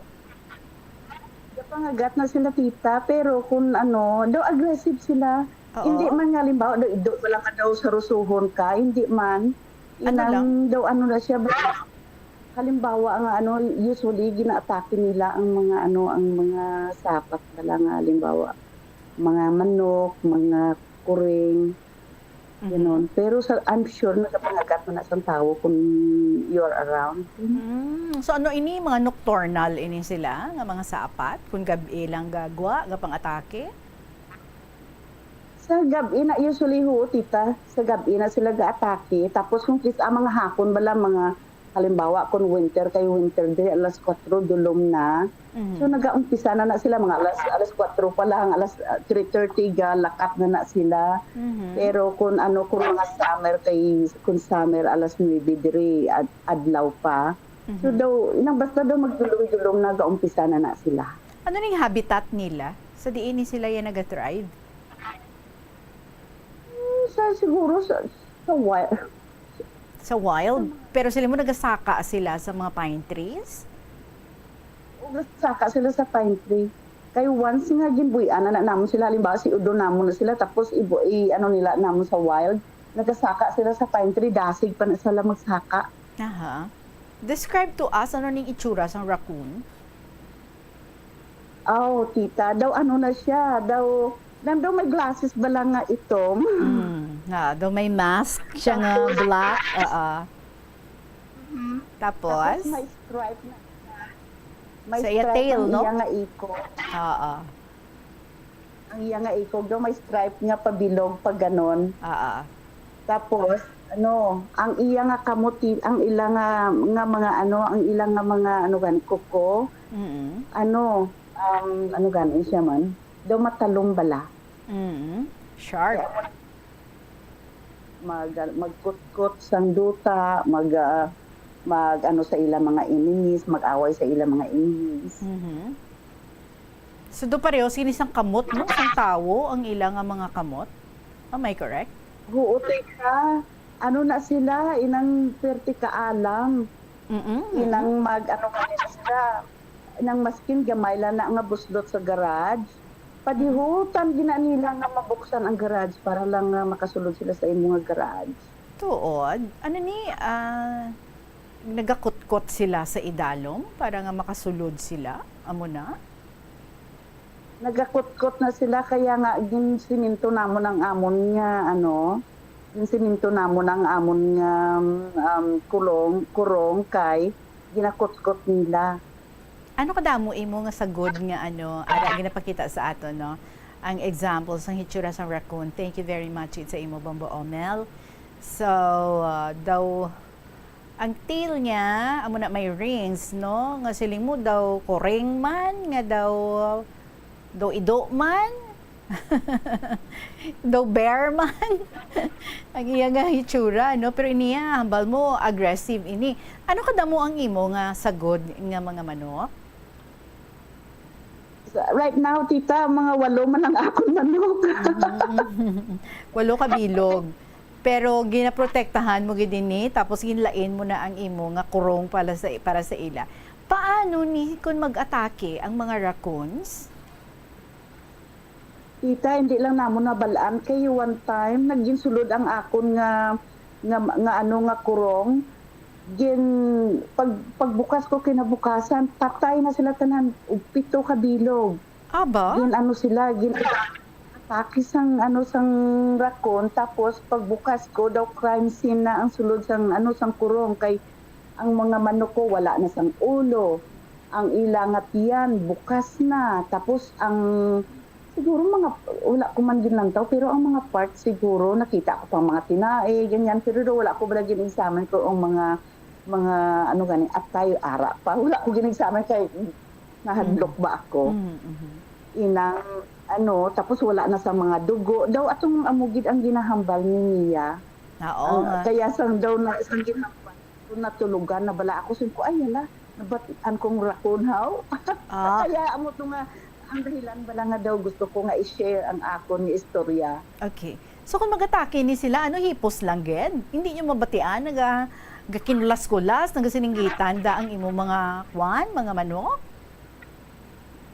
Gapangagat na sila, tita, pero kung ano, daw aggressive sila. Oo. Hindi man nga, halimbawa, daw ido bala ka daw sa rusuhon ka, hindi man. Ano Inang lang? daw ano na siya, bala, halimbawa, ang ano, usually, ginaatake nila ang mga ano, ang mga sapat bala nga, halimbawa, mga manok, mga kuring, Mhm. ganon. Pero sa, I'm sure nagapangagat man na sang tawo kung you're around. Mm. So ano ini, mga nocturnal ini sila nga mga sapat? Kung gab-i lang gagwa, gapang-atake? Sa gab-i na, usually, ho, tita, sa gab-i na sila gaatake. Tapos kung kis-, ang mga hapon bala, mga, halimbawa, kung winter kay winter, diri alas kwatro, dulom na. Mhm. So, nagaumpisa na na sila, mga alas, alas kwatro pa lang, alas, ah, three thirty, ga lakat na na sila. Mhm. Pero kung ano, kung mga summer kay, kung summer, alas nuebe diri, ad-, adlaw pa. So, Mhm. daw, inang basta daw magdulom-dulom, nagaumpisa na na sila. Ano ning habitat nila? Sa diin ni sila yan nag-thrive? Hmm, sa, siguro sa, sa wild. Sa wild? Pero sila mo nagasaka sila sa mga pine trees? O, nagasaka sila sa pine tree. Kay once nga ginbuy-an na, na namon sila, halimbawa, si udo namon na sila, tapos ibu, i, ano nila namon sa wild, nagasaka sila sa pine tree, dasig pa na sila magsaka. Aha. Describe to us ano ning itsura sang raccoon. Oh, tita, daw ano na siya, daw, nang daw may glasses ba lang nga itom? Mm, nga, daw may mask siya nga black. Oo. Mhm. Tapos? Tapos may stripe na siya. May Sa iya stripe tail, ang no? iya nga iko. Oo. Ang iya nga ikog daw may stripe nga pabilog pa ganon. Ah, ah. Tapos, ano, ang iya nga kamuti, ang ila nga, nga mga ano, ang ila nga mga ano gani, kuko, Mm. ano, um, ano gani siya man, daw matalong bala. Mm. Sharp. Kaya, mag, magkutkot sang duta, mag, ah, mag ano sa ila mga enemies, mag-away sa ila mga enemies. Mhm. So, do pareho sini sang kamot, no? Sang tawo ang ila nga mga kamot? Am I correct? Oo, teka. Ano na sila, inang perti ka alang. Mm-mm. Inang mag, ano ka nila sila. Inang maskin gamay lang na nga buslot sa garage. Padihutan gina nila nga mabuksan ang garage para lang nga makasulod sila sa imo nga garage. Tuod? Ano ni, ah, nagakutkot sila sa idalom para nga makasulod sila? Amo na? Nagakutkot na sila, kaya nga ginsiminto namon ang amon nga, ano, ginsiminto namon ang amon nga, um, kulong, kurong kay ginakutkot nila. Ano kadamo imo nga sagod nga, ano, ara ginapakita sa aton, no? Ang example sang hitsura sang raccoon. Thank you very much sa imo, Bombo Omel. So, ah, daw Ang tail niya, amo na may rings, no? Nga siling mo daw kuring man, nga daw, daw ido man, daw bear man. Ang iya nga hitsura, no? Pero iniya, hambal mo, aggressive ini. Ano kadamo ang imo nga sagod nga mga manok? Right now, tita, mga walo man ang akon manok. Walo ka bilog. Pero ginaprotektahan mo gid ini, tapos ginlain mo na ang imo nga kurong para sa, para sa ila. Paano ni kon mag-atake ang mga raccoons? Tita, hindi lang namon nabal-an kay one time nagginsulod ang akon nga, nga, nga ano, nga kurong. Gin, pag, pagbukas ko kinabukasan, patay na sila tanan, ug pito ka bilog. Aba? Gin ano sila, gin atake sang ano, sang rakon, tapos pagbukas ko daw crime scene na ang sulod sang ano, sang kurong, kay ang mga manok ko wala na sang ulo, ang ila nga tiyan bukas na, tapos ang siguro mga, wala ko man ginlantaw, pero ang mga parts siguro nakita ko pang mga tinae, ganyan, pero daw wala ko bala gin-examine ko ang mga mga ano gani, atay, ara pa. Wala ko gin-examine kay nahadlok ba ako. Mm, mhm. Inang ano, tapos wala na sa mga dugo. Daw atong amo gid ang ginahambal ni Mia. Ah, oo Ang, nga. Kaya sang daw na, sang ginahambal ko, natulugan na bala ako. Sabi ko, "Ay, hala, nabatian kong rakon, haw." Ah. Kaya amo to nga, ang dahilan bala nga daw gusto ko nga i-share ang akon nga istorya. Okay. So, kung mag-atake ni sila, ano, hipos lang gid? Hindi nyo mabatian, naga, gakinulas-kulas, nagasininggitan da ang imo mga, kwan, mga manok?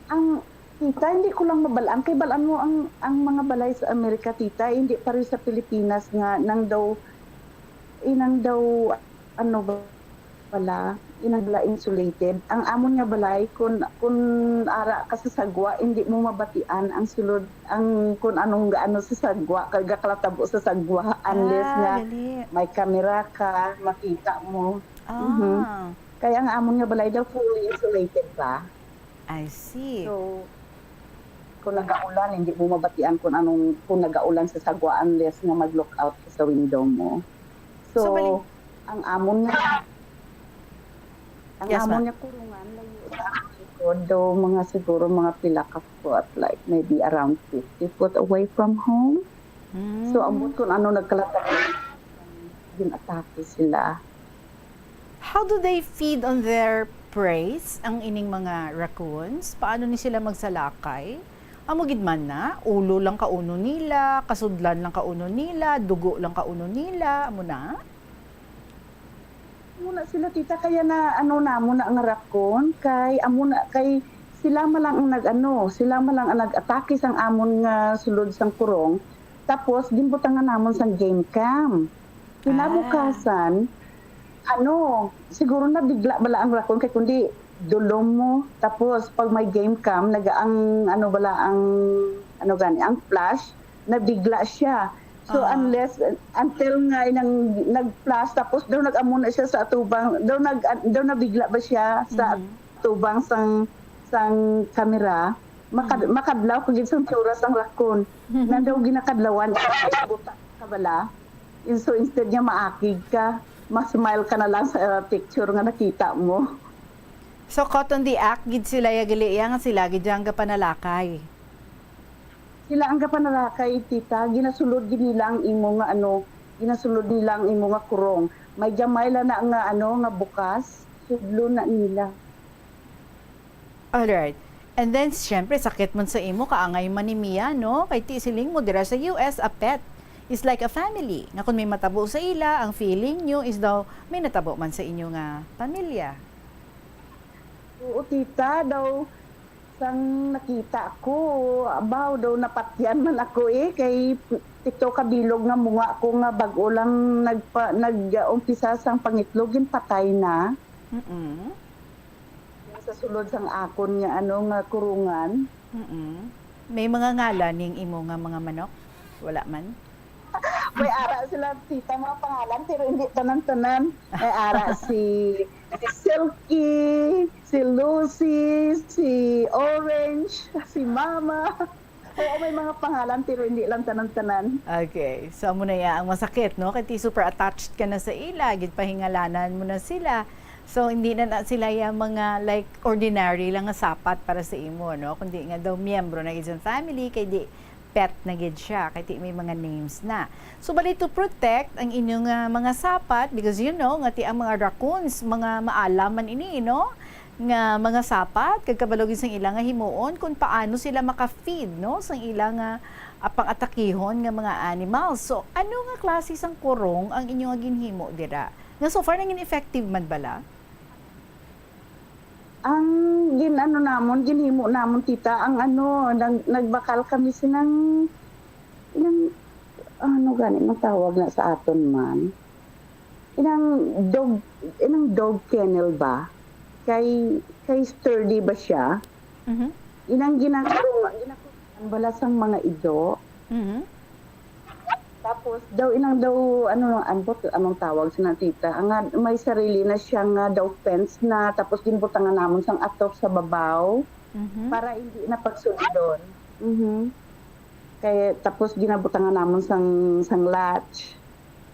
Ang, tita, hindi ko lang mabalaan. Kay balaan mo ang, ang mga balay sa Amerika, tita, hindi pareho sa Pilipinas nga nang daw, inang daw, ano ba, wala. Inang la insulated. Ang amon nga balay, kun, kun ara ka sa sagwa, hindi mo mabatian ang sulod, ang kun anong gaano sa sagwa, kag gakalatabo sa sagwa, unless Ah, nga gali. may kamera ka, makita mo. Mhm. Ah. Kaya ang amon nga balay daw fully insulated ba? I see. So, kung nagaulan, hindi mo mabatian kung anong, kung nagaulan sa sagwa unless nga mag-look out ka sa window mo. So, So, bali- ang amon nga, ang Yes, amon ma'am. nga kurungan, layo sa amon likod, daw mga siguro mga pila ka foot, like maybe around fifty foot away from home. So, Mm. ambot kung ano nagkalatag, ginatake sila. How do they feed on their prey, ang ining mga raccoons? Paano ni sila magsalakay? Amo gid man na, ulo lang kauno nila, kasudlan lang kauno nila, dugo lang kauno nila, amo na? Muna sila, tita, kaya na, ano, na, muna nga raccoon, kay, amo na, kay sila man lang ang nag-ano, sila man lang ang nag-atake sang amon nga sulod sang kurong, tapos ginbutangan namon sang game cam. Kinabukasan, Ah. ano, siguro nabigla bala ang raccoon kay kundi dulom mo. Tapos pag may game cam, nag-, ang ano bala, ang ano gani, ang flash, nabigla siya. So, Ah. unless, until nga inang nag-flash, tapos daw nag-amo na siya sa atubang, daw nag-, daw nabigla ba siya sa Mhm. atubang sang, sang kamera? Makad-, Mhm. makadlaw ko gid sang tsura sang raccoon. Nga daw ginakadlawan, buta ka bala. In-, so, instead nga maakig ka, ma-smile ka na lang sa, uh, picture nga nakita mo. So, caught on the act gid sila ya gali iya nga sila gid ang gapanalakay. Sila ang gapanalakay, tita. Ginasulod gid nila ang imo nga, ano, ginasulod nila ang imo nga kurong. May gamay lang na nga, ano, nga bukas, sudlo na nila. Alright. And then, siyempre, sakit man sa imo, kaangay man ni Mia, no? Kay ti siling mo, dira sa U S, a pet is like a family. Nga kung may matabo sa ila, ang feeling nyo is daw may natabo man sa inyo nga pamilya. Oo, tita, daw, sang nakita ko, abaw, daw napatyan man ako, eh, kay pito ka bilog nga munga ko nga bag-o lang nagpa-, nag-umpisa sang pangitlog, ginpatay na. Mm-mm. Sa sulod sang akon nga, ano, nga kurungan. Mm-mm. May mga ngalan ning imo nga mga manok? Wala man? May ara sila, tita, mga pangalan, pero hindi tanan-tanan. May ara si, si Silky, si Lucy, si Orange, si Mama. Oo, may mga pangalan, pero hindi lang tanan-tanan. Okay. So, amo na ya ang masakit, no? Kay ti super attached ka na sa ila, ginpahingalanan mo na sila. So, hindi na, na sila ya mga, like, ordinary lang nga sapat para sa imo, no? Kundi nga daw miyembro na gid sa family, kay di pet na gid siya, kay ti may mga names na. So, bali to protect ang inyong, ah, mga sapat, because you know nga ti ang mga raccoons, mga maalam man ini, no? Nga mga sapat, kag kabalo gid sang ila nga himuon kung paano sila maka-feed, no, sang ila nga, ah, pang-atakihon nga mga animals. So, ano nga klase sang kurong ang inyo nga ginhimo dira? Nga so far, nangin effective man bala? Ang gin-ano namon, ginhimo namon, tita, ang ano, nag-, nagbakal kami sinang, inang, ano gani ang tawag na sa aton man? Inang dog, inang dog kennel ba? Kay, kay sturdy ba siya? Mhm. Inang ginakurungan, ginakurungan bala sang mga ido. Mhm. Tapos daw, inang daw, ano, ambot, anong tawag sa natita? Nga may sarili na siya nga daw fence na, tapos ginbutangan namon sang atop sa babaw Mhm. para hindi na pagsulidon. Mhm. Kay, tapos ginabutangan namon sang, sang latch.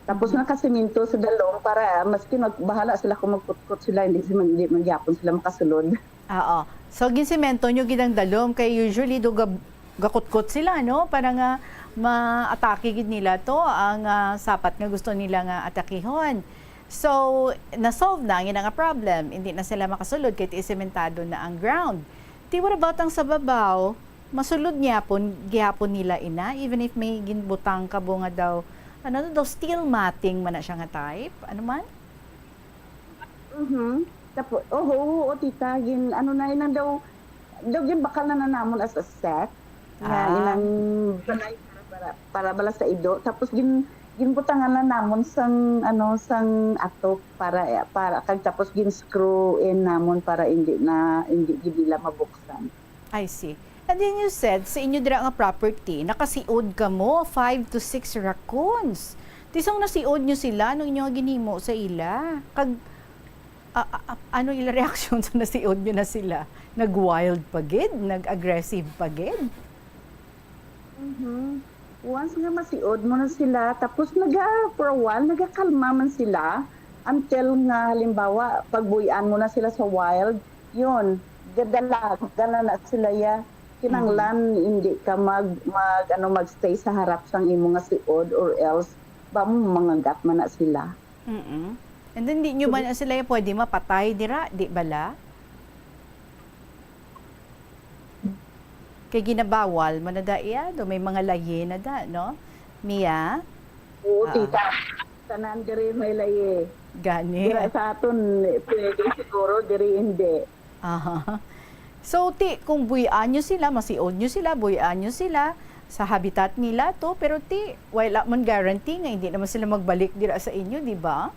Tapos Mhm. nakasemento sa dalom para, ah, maski mag-, bahala sila kung magkutkot sila, hindi si-, hindi man gyapon sila makasulod. Oo. So, ginsemento nyo gid ang dalom kay usually do gab-, gakutkot sila, no? Para nga maatake gid nila to ang, ah, sapat nga gusto nila nga atakihon. So, na-solve na ang ina nga problem. Hindi na sila makasulod kay ti sementado na ang ground. Ti, what about ang sa babaw? Masulod gihapon, gihapon nila ina, even if may ginbutang ka bo nga daw, ano daw, steel matting man na siya nga type? Ano man? Mhm. Tapo-, oho, oo, tita, gin-, ano na, inang daw, daw ginbakal na, na namon as a set. Nga Ah. inang balay para, para, para bala sa ido. Tapos gin-, ginbutangan na namon sang, ano, sang atop para, para, kag tapos gin-screw in namon para hindi na, hindi gid nila mabuksan. I see. And then you said, sa inyo dira nga property, nakasiod kamo, five to six raccoons. Tisong nasiod nyo sila, anong inyo nga ginhimo sa ila? Kag, a-, a-, a-, ano ila reaksyon sa nasiod nyo na sila? Nag-wild pa gid? Nag-aggressive pa gid? Mhm. Once nga masiod mo na sila, tapos naga, for a while, nagakalma man sila, until nga, halimbawa, pagbuy-an mo na sila sa wild, yun, gadalagan na na sila, ya. Kinahanglan Mhm. hindi ka mag, mag, ano, magstay sa harap sang imo nga siod, or else, ba mo mangagat man na sila. Mm-mm. And then, di nyo So, man sila pwede mapatay dira, di bala? Kay ginabawal man na da iya, do may mga layi na da, no? Mia? Oo, Ah. tita. Tanan diri may layi. Gani. Dira sa aton, pwede siguro, diri hindi. Aha. So, ti, kung buy-an nyo sila, masiod nyo sila, buy-an nyo sila sa habitat nila to, pero ti, wala man guarantee nga hindi naman sila magbalik dira sa inyo, di ba?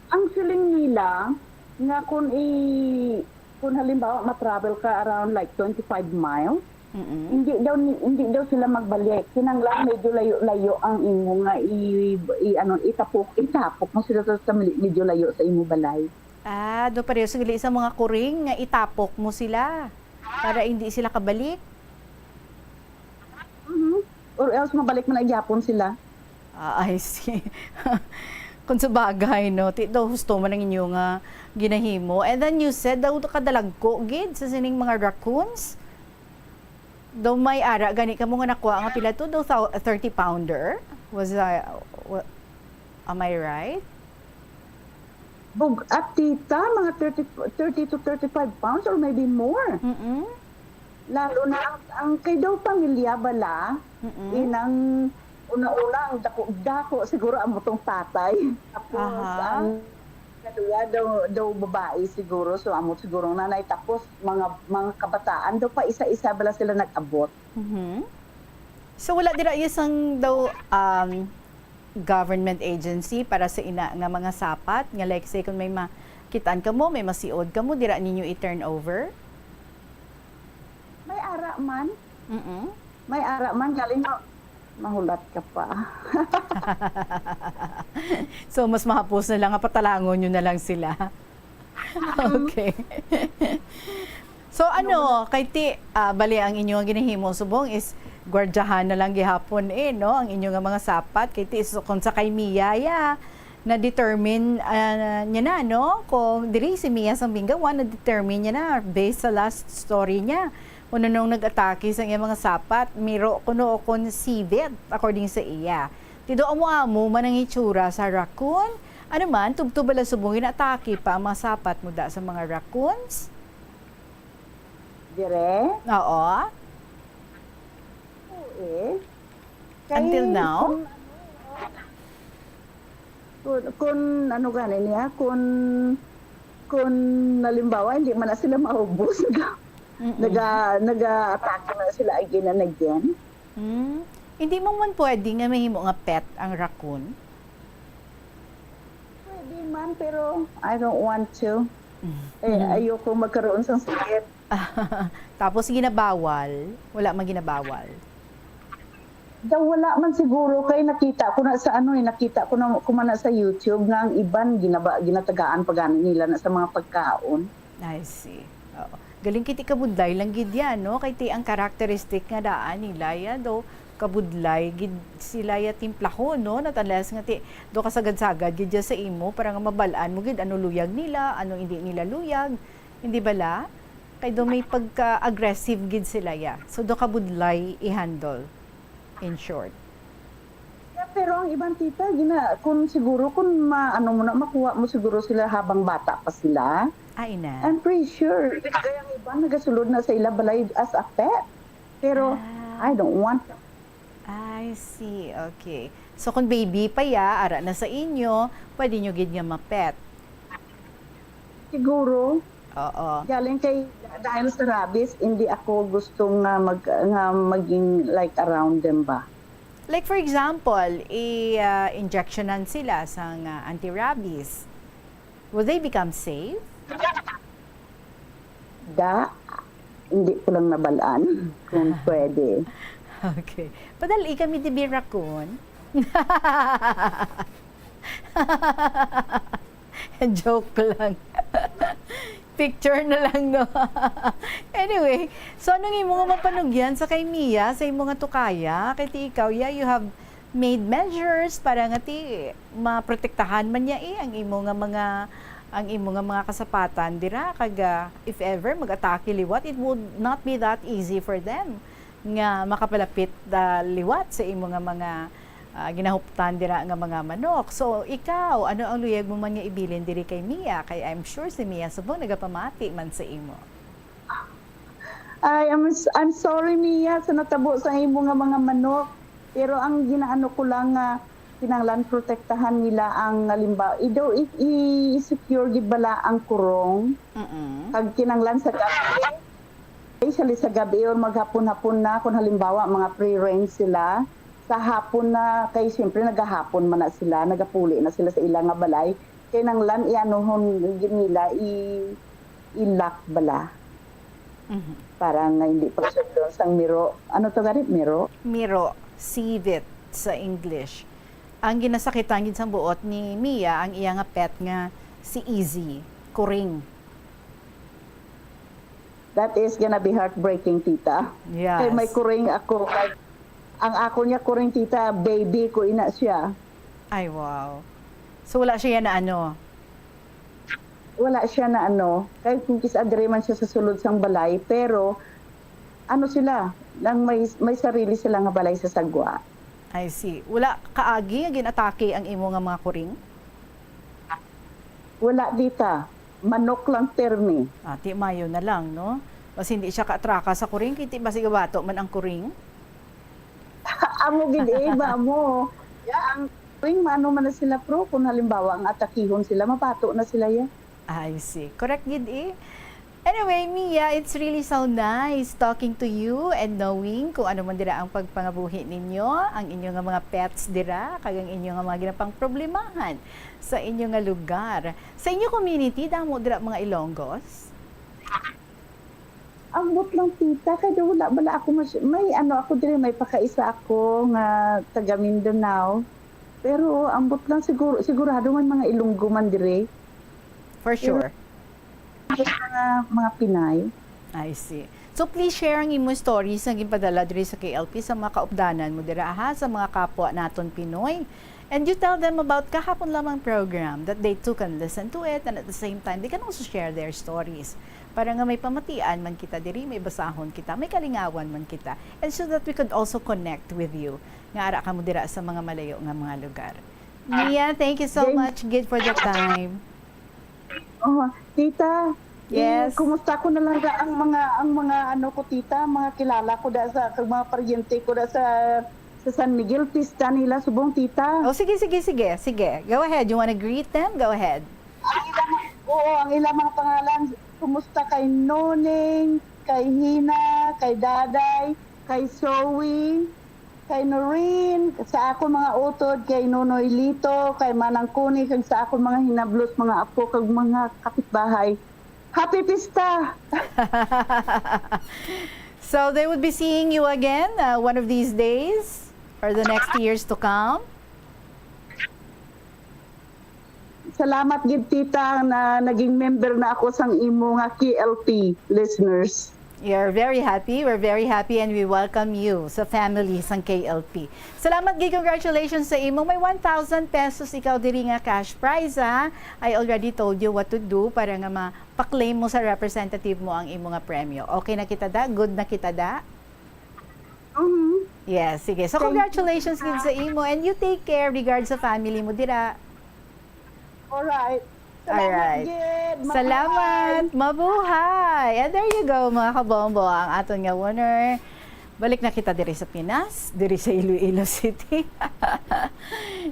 Ang siling nila nga kung i-, kung halimbawa ma-travel ka around like twenty-five miles, Mm-mm. hindi daw ni-, hindi daw sila magbalik. Kinahanglan medyo layo-layo ang imo nga i-, i-, ano, itapok, itapok mo sila sa, sa mali-, medyo layo sa imo balay. Ah, do pareho sila sa mga kuring nga itapok mo sila para hindi sila kabalik? Mhm. Or else, mabalik man na gyapon sila. Ah, I see. Kung sa bagay, no, ti daw husto man ang inyo nga ginahimo. And then you said daw kadalagko gid sa sining mga raccoons. Daw may ara gani kamo nga nakuha nga pila to? Daw thou-, thirty pounder? Was, uh, wa-, am I right? Bug-at, tita, mga thirty, thirty to thirty-five pounds or maybe more. Mm-mm. Lalo na ang, ang kay daw pamilya bala, Mm-mm. inang una-una ang dako-dako siguro amo tong tatay. Tapos Aha. ang kaduwa daw, daw babae siguro, so amo siguro ang nanay. Tapos mga, mga kabataan daw pa isa-isa bala sila nag-abot. Mhm. So, wala dira isang daw, um, government agency para sa ina nga mga sapat nga, like, say, kung may makitaan kamo, may masiod kamo, dira ninyo i-turn over? May ara man. Mm-mm. May ara man, galing ma-, mahulat ka pa. So, mas mahapos na lang nga patalangon nyo na lang sila. Okay. So, ano, kay ti, ah, bali ang inyo nga ginahimo subong is gwardyahan na lang gihapon eh, no? Ang inyo nga mga sapat, kay ti, so, kung sa kay Mia, ya, na-determine, ah, niya na, no? Kung diri si Mia sang Bingawan, na-determine niya na, based sa last story niya, kung nung nag-atake sa iyang mga sapat, miro kuno o kung sivit, according sa iya. Ti do amo-amo man ang itsura sa raccoon. Ano man, tubtob bala subong ginaatake pa ang mga sapat mo da sa mga raccoons? Dire? Oo. Oo, eh. Kay Until now? Kung, kung, kung ano gani niya, kung, kung halimbawa, hindi man na sila maubos, naga-, Mm-mm. naga-, naga-atake na sila again and again. Hmm. Hindi mo man pwede nga mahimo nga pet ang raccoon? Pwede man, pero I don't want to. Eh, Mm. ayoko magkaroon sang sakit. Tapos ginabawal? Wala man ginabawal? Daw wala man siguro, kay nakita ko na sa ano eh, nakita ko na, ko man na sa YouTube nga ang iban ginaba-, ginatagaan pa gani nila na sa mga pagkaon. I see. Oo. Galing kiti kabudlay lang gid yan, no? Kay ti ang characteristic nga daan nila ya, do kabudlay gid sila ya timplahon, no? Not unless nga ti do kasagad-sagad gid ya sa imo para nga mabal-an mo gid ano luyag nila, ano hindi nila luyag. Hindi bala? Kay do may pagka-aggressive gid sila ya. So do kabudlay i-handle, in short. Yeah, pero ang iban, tita, gina-, kung siguro, kung ma-, ano mo na, makuha mo siguro sila habang bata pa sila. Ay, na. I'm pretty sure. Kaya ang iban, nagasulod na sa ila balay as a pet. Pero, Ah. I don't want. I see. Okay. So, kung baby pa ya, ara na sa inyo, pwede nyo gid nga ma-pet. Siguro. Oo. Galing kay, dahil sa rabies, hindi ako gusto nga mag-, nga maging, like, around them ba. Like, for example, i-, ah, injectionan sila sang, ah, anti-rabies. Will they become safe? Da, hindi ko lang nabalaan kung pwede. Okay. Padali kami di birakon. Joke lang. Picture na lang, no? Anyway, so ano nga imo nga mapanugyan sa kay Mia, sa imo nga tukaya? Kay ti ikaw, yeah, you have made measures para nga ti maprotektahan man niya, eh, ang imo nga mga, ang imo nga mga kasapatan dira, kag, ah, if ever mag-atake liwat, it would not be that easy for them nga makapalapit, ah, liwat sa imo nga mga, ah, ginahuptan dira nga mga manok. So, ikaw, ano ang luyag mo man nga ibilin diri kay Mia? Kay I'm sure si Mia subong nagapamati man sa imo. Ay, I'm, I'm sorry, Mia, sa natabo sa imo nga mga manok. Pero ang ginaano ko lang nga kinahanglan protektahan nila ang, halimbawa, i-, daw i-, i-secure gid bala ang kurong. Mm-mm. Kag kinahanglan sa gabi, especially sa gabi or maghapon-hapon na, kung halimbawa, mga free range sila, sa hapon na, kay siyempre nagahapon man na sila, nagapuli na sila sa ila nga balay, kinahanglan i-anuhon gid nila, i-, i-lock bala. Mhm. Para nga hindi pagsulod sang miro. Ano to gani? Miro? Miro, civet sa English. Ang ginasakitan gid sang buot ni Mia ang iya nga pet nga si Easy, kuring. That is gonna be heartbreaking, tita. Yes. Kay may kuring ako. Kay ang ako niya kuring, tita, baby ko ina siya. Ay, wow. So, wala siya na ano? Wala siya na ano. Kay kung kis-a diri man siya sa sulod sang balay, pero ano sila, nang may, may sarili sila nga balay sa sagwa. I see. Wala kaagi nga ginatake ang imo nga mga kuring? Wala, tita. Manok lang permi. Ah, ti mayo na lang, no? Mas hindi siya kaatraka sa kuring, kay ti basi gabato man ang kuring. Amo gid, eh, ba mo? Ya, ang kuring, maano man na sila, pro, kung halimbawa ang atakihon sila, mabato na sila, ya. I see. Correct gid, eh. Anyway, Mia, it's really so nice talking to you and knowing kung ano man dira ang pagpangabuhi ninyo, ang inyo nga mga pets dira, kag ang inyo nga mga ginapangproblemahan sa inyo nga lugar. Sa inyo community, damo dira mga Ilonggos? Ambot lang, tita, kay daw wala bala ako mas-, may ano ako diri, may pakaisa ako nga taga Mindanao. Pero ambot lang, siguro, sigurado man mga Ilonggo man diri. For sure. Mga, mga Pinay. I see. So please share ang imo stories nga ginpadala diri sa K L P sa mga kaupdanan mo dira, ha, sa mga kapwa naton Pinoy. And you tell them about kahapon lamang program that they too can listen to it, and at the same time, they can also share their stories. Para nga may pamatian man kita diri, may basahon kita, may kalingawan man kita. And so that we could also connect with you, nga ara kamo dira sa mga malayo nga mga lugar. Mia, thank you so Thank- much gid for the time. Oh, tita, Yes. eh, kumusta ko na lang ga ang mga, ang mga ano ko, tita, mga kilala ko da sa, kag mga paryente ko da sa, sa San Miguel, pista nila subong, tita. Oh, sige, sige, sige, sige. Go ahead. You wanna greet them? Go ahead. Ang ilang, oo, ang ilang mga pangalan, kumusta kay Noning, kay Hina, kay Daday, kay Zoe, kay Noreen, sa ako mga utod, kay Nonoy Lito, kay Manang Kuni, kag sa ako mga hinablos, mga apo, kag mga kapitbahay. Happy Pista! So they would be seeing you again, uh, one of these days or the next years to come. Salamat gid, tita, na naging member na ako sang imo nga K L P listeners. You're very happy. We're very happy and we welcome you sa family sang K L P. Salamat gid, congratulations sa imo. May one thousand pesos ikaw diri nga cash prize, ha. I already told you what to do para nga ma-claim mo sa representative mo ang imo nga premyo. Okay na kita da? Good na kita da? Mhm. Yes, sige. So, Thank you. Congratulations gid sa imo and you take care, regards sa family mo dira. Alright. Salamat Alright. gid. Mabuhay. Salamat. Mabuhay. And there you go, mga kabombo, ang aton nga winner. Balik na kita diri sa Pinas, diri sa Iloilo City.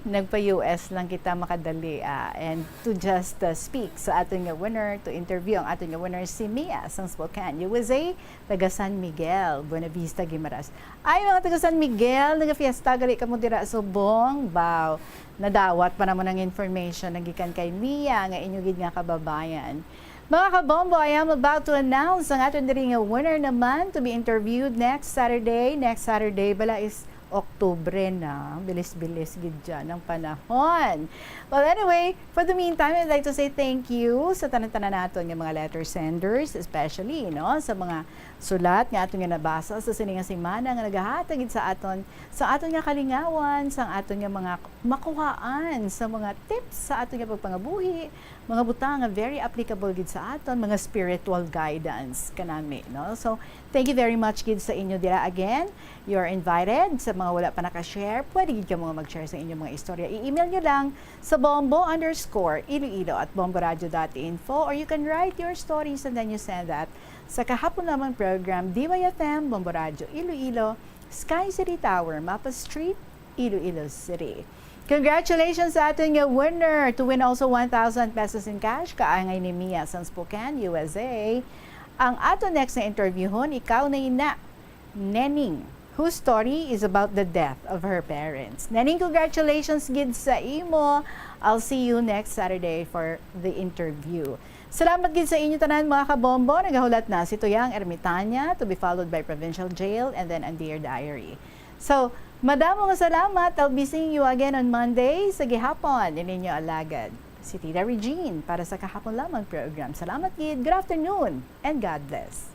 Nagpa-U S lang kita makadali, ah, and to just, uh, speak sa aton nga winner, to interview ang aton nga winner, si Mia sang Spokane, U S A, taga San Miguel, Buenavista, Guimaras. Ay, mga taga San Miguel, nagafiesta gali kamo dira subong? Baw, nadawat pa namon ang information na gikan kay Mia nga inyo gid nga kababayan. Mga kabombo, I am about to announce ang aton diri nga winner naman to be interviewed next Saturday. Next Saturday bala is Oktubre na. Bilis-bilis gid dyan ang panahon. Well, anyway, for the meantime, I'd like to say thank you sa tanan-tanan naton nga mga letter senders, especially, no, sa mga sulat nga aton nga nabasa sa sini nga semana nga nagahatag gid sa aton, sa aton nga kalingawan, sa aton nga mga makuhaan, sa mga tips sa aton nga pagpangabuhi, mga butang nga very applicable gid sa aton, mga spiritual guidance kanami, no? So, thank you very much gid sa inyo dira. Again, you're invited. Sa mga wala pa naka-share, pwede gid kamo nga mag-share sa inyong mga istorya. I-email nyo lang sa bombo underscore iloilo at bomboradio dot info, or you can write your stories and then you send that sa Kahapon Lamang Program, D Y F M, Bombo Radio Iloilo, Sky City Tower, Mapa Street, Iloilo City. Congratulations sa aton nga winner to win also one thousand pesos in cash, kaangay ni Mia sang Spokane, U S A. Ang aton next na interviewhon, ikaw na ina, Nening, whose story is about the death of her parents. Nening, congratulations gid sa imo. I'll see you next Saturday for the interview. Salamat gid sa inyo tanan, mga kabombo. Nagahulat na si Tuyang Ermitania, to be followed by Provincial Jail and then ang Dear Diary. So, madamo nga salamat. I'll be seeing you again on Monday sa gihapon. Ini inyo alagad, si Tita Regine, para sa Kahapon Lamang Program. Salamat gid. Good afternoon and God bless.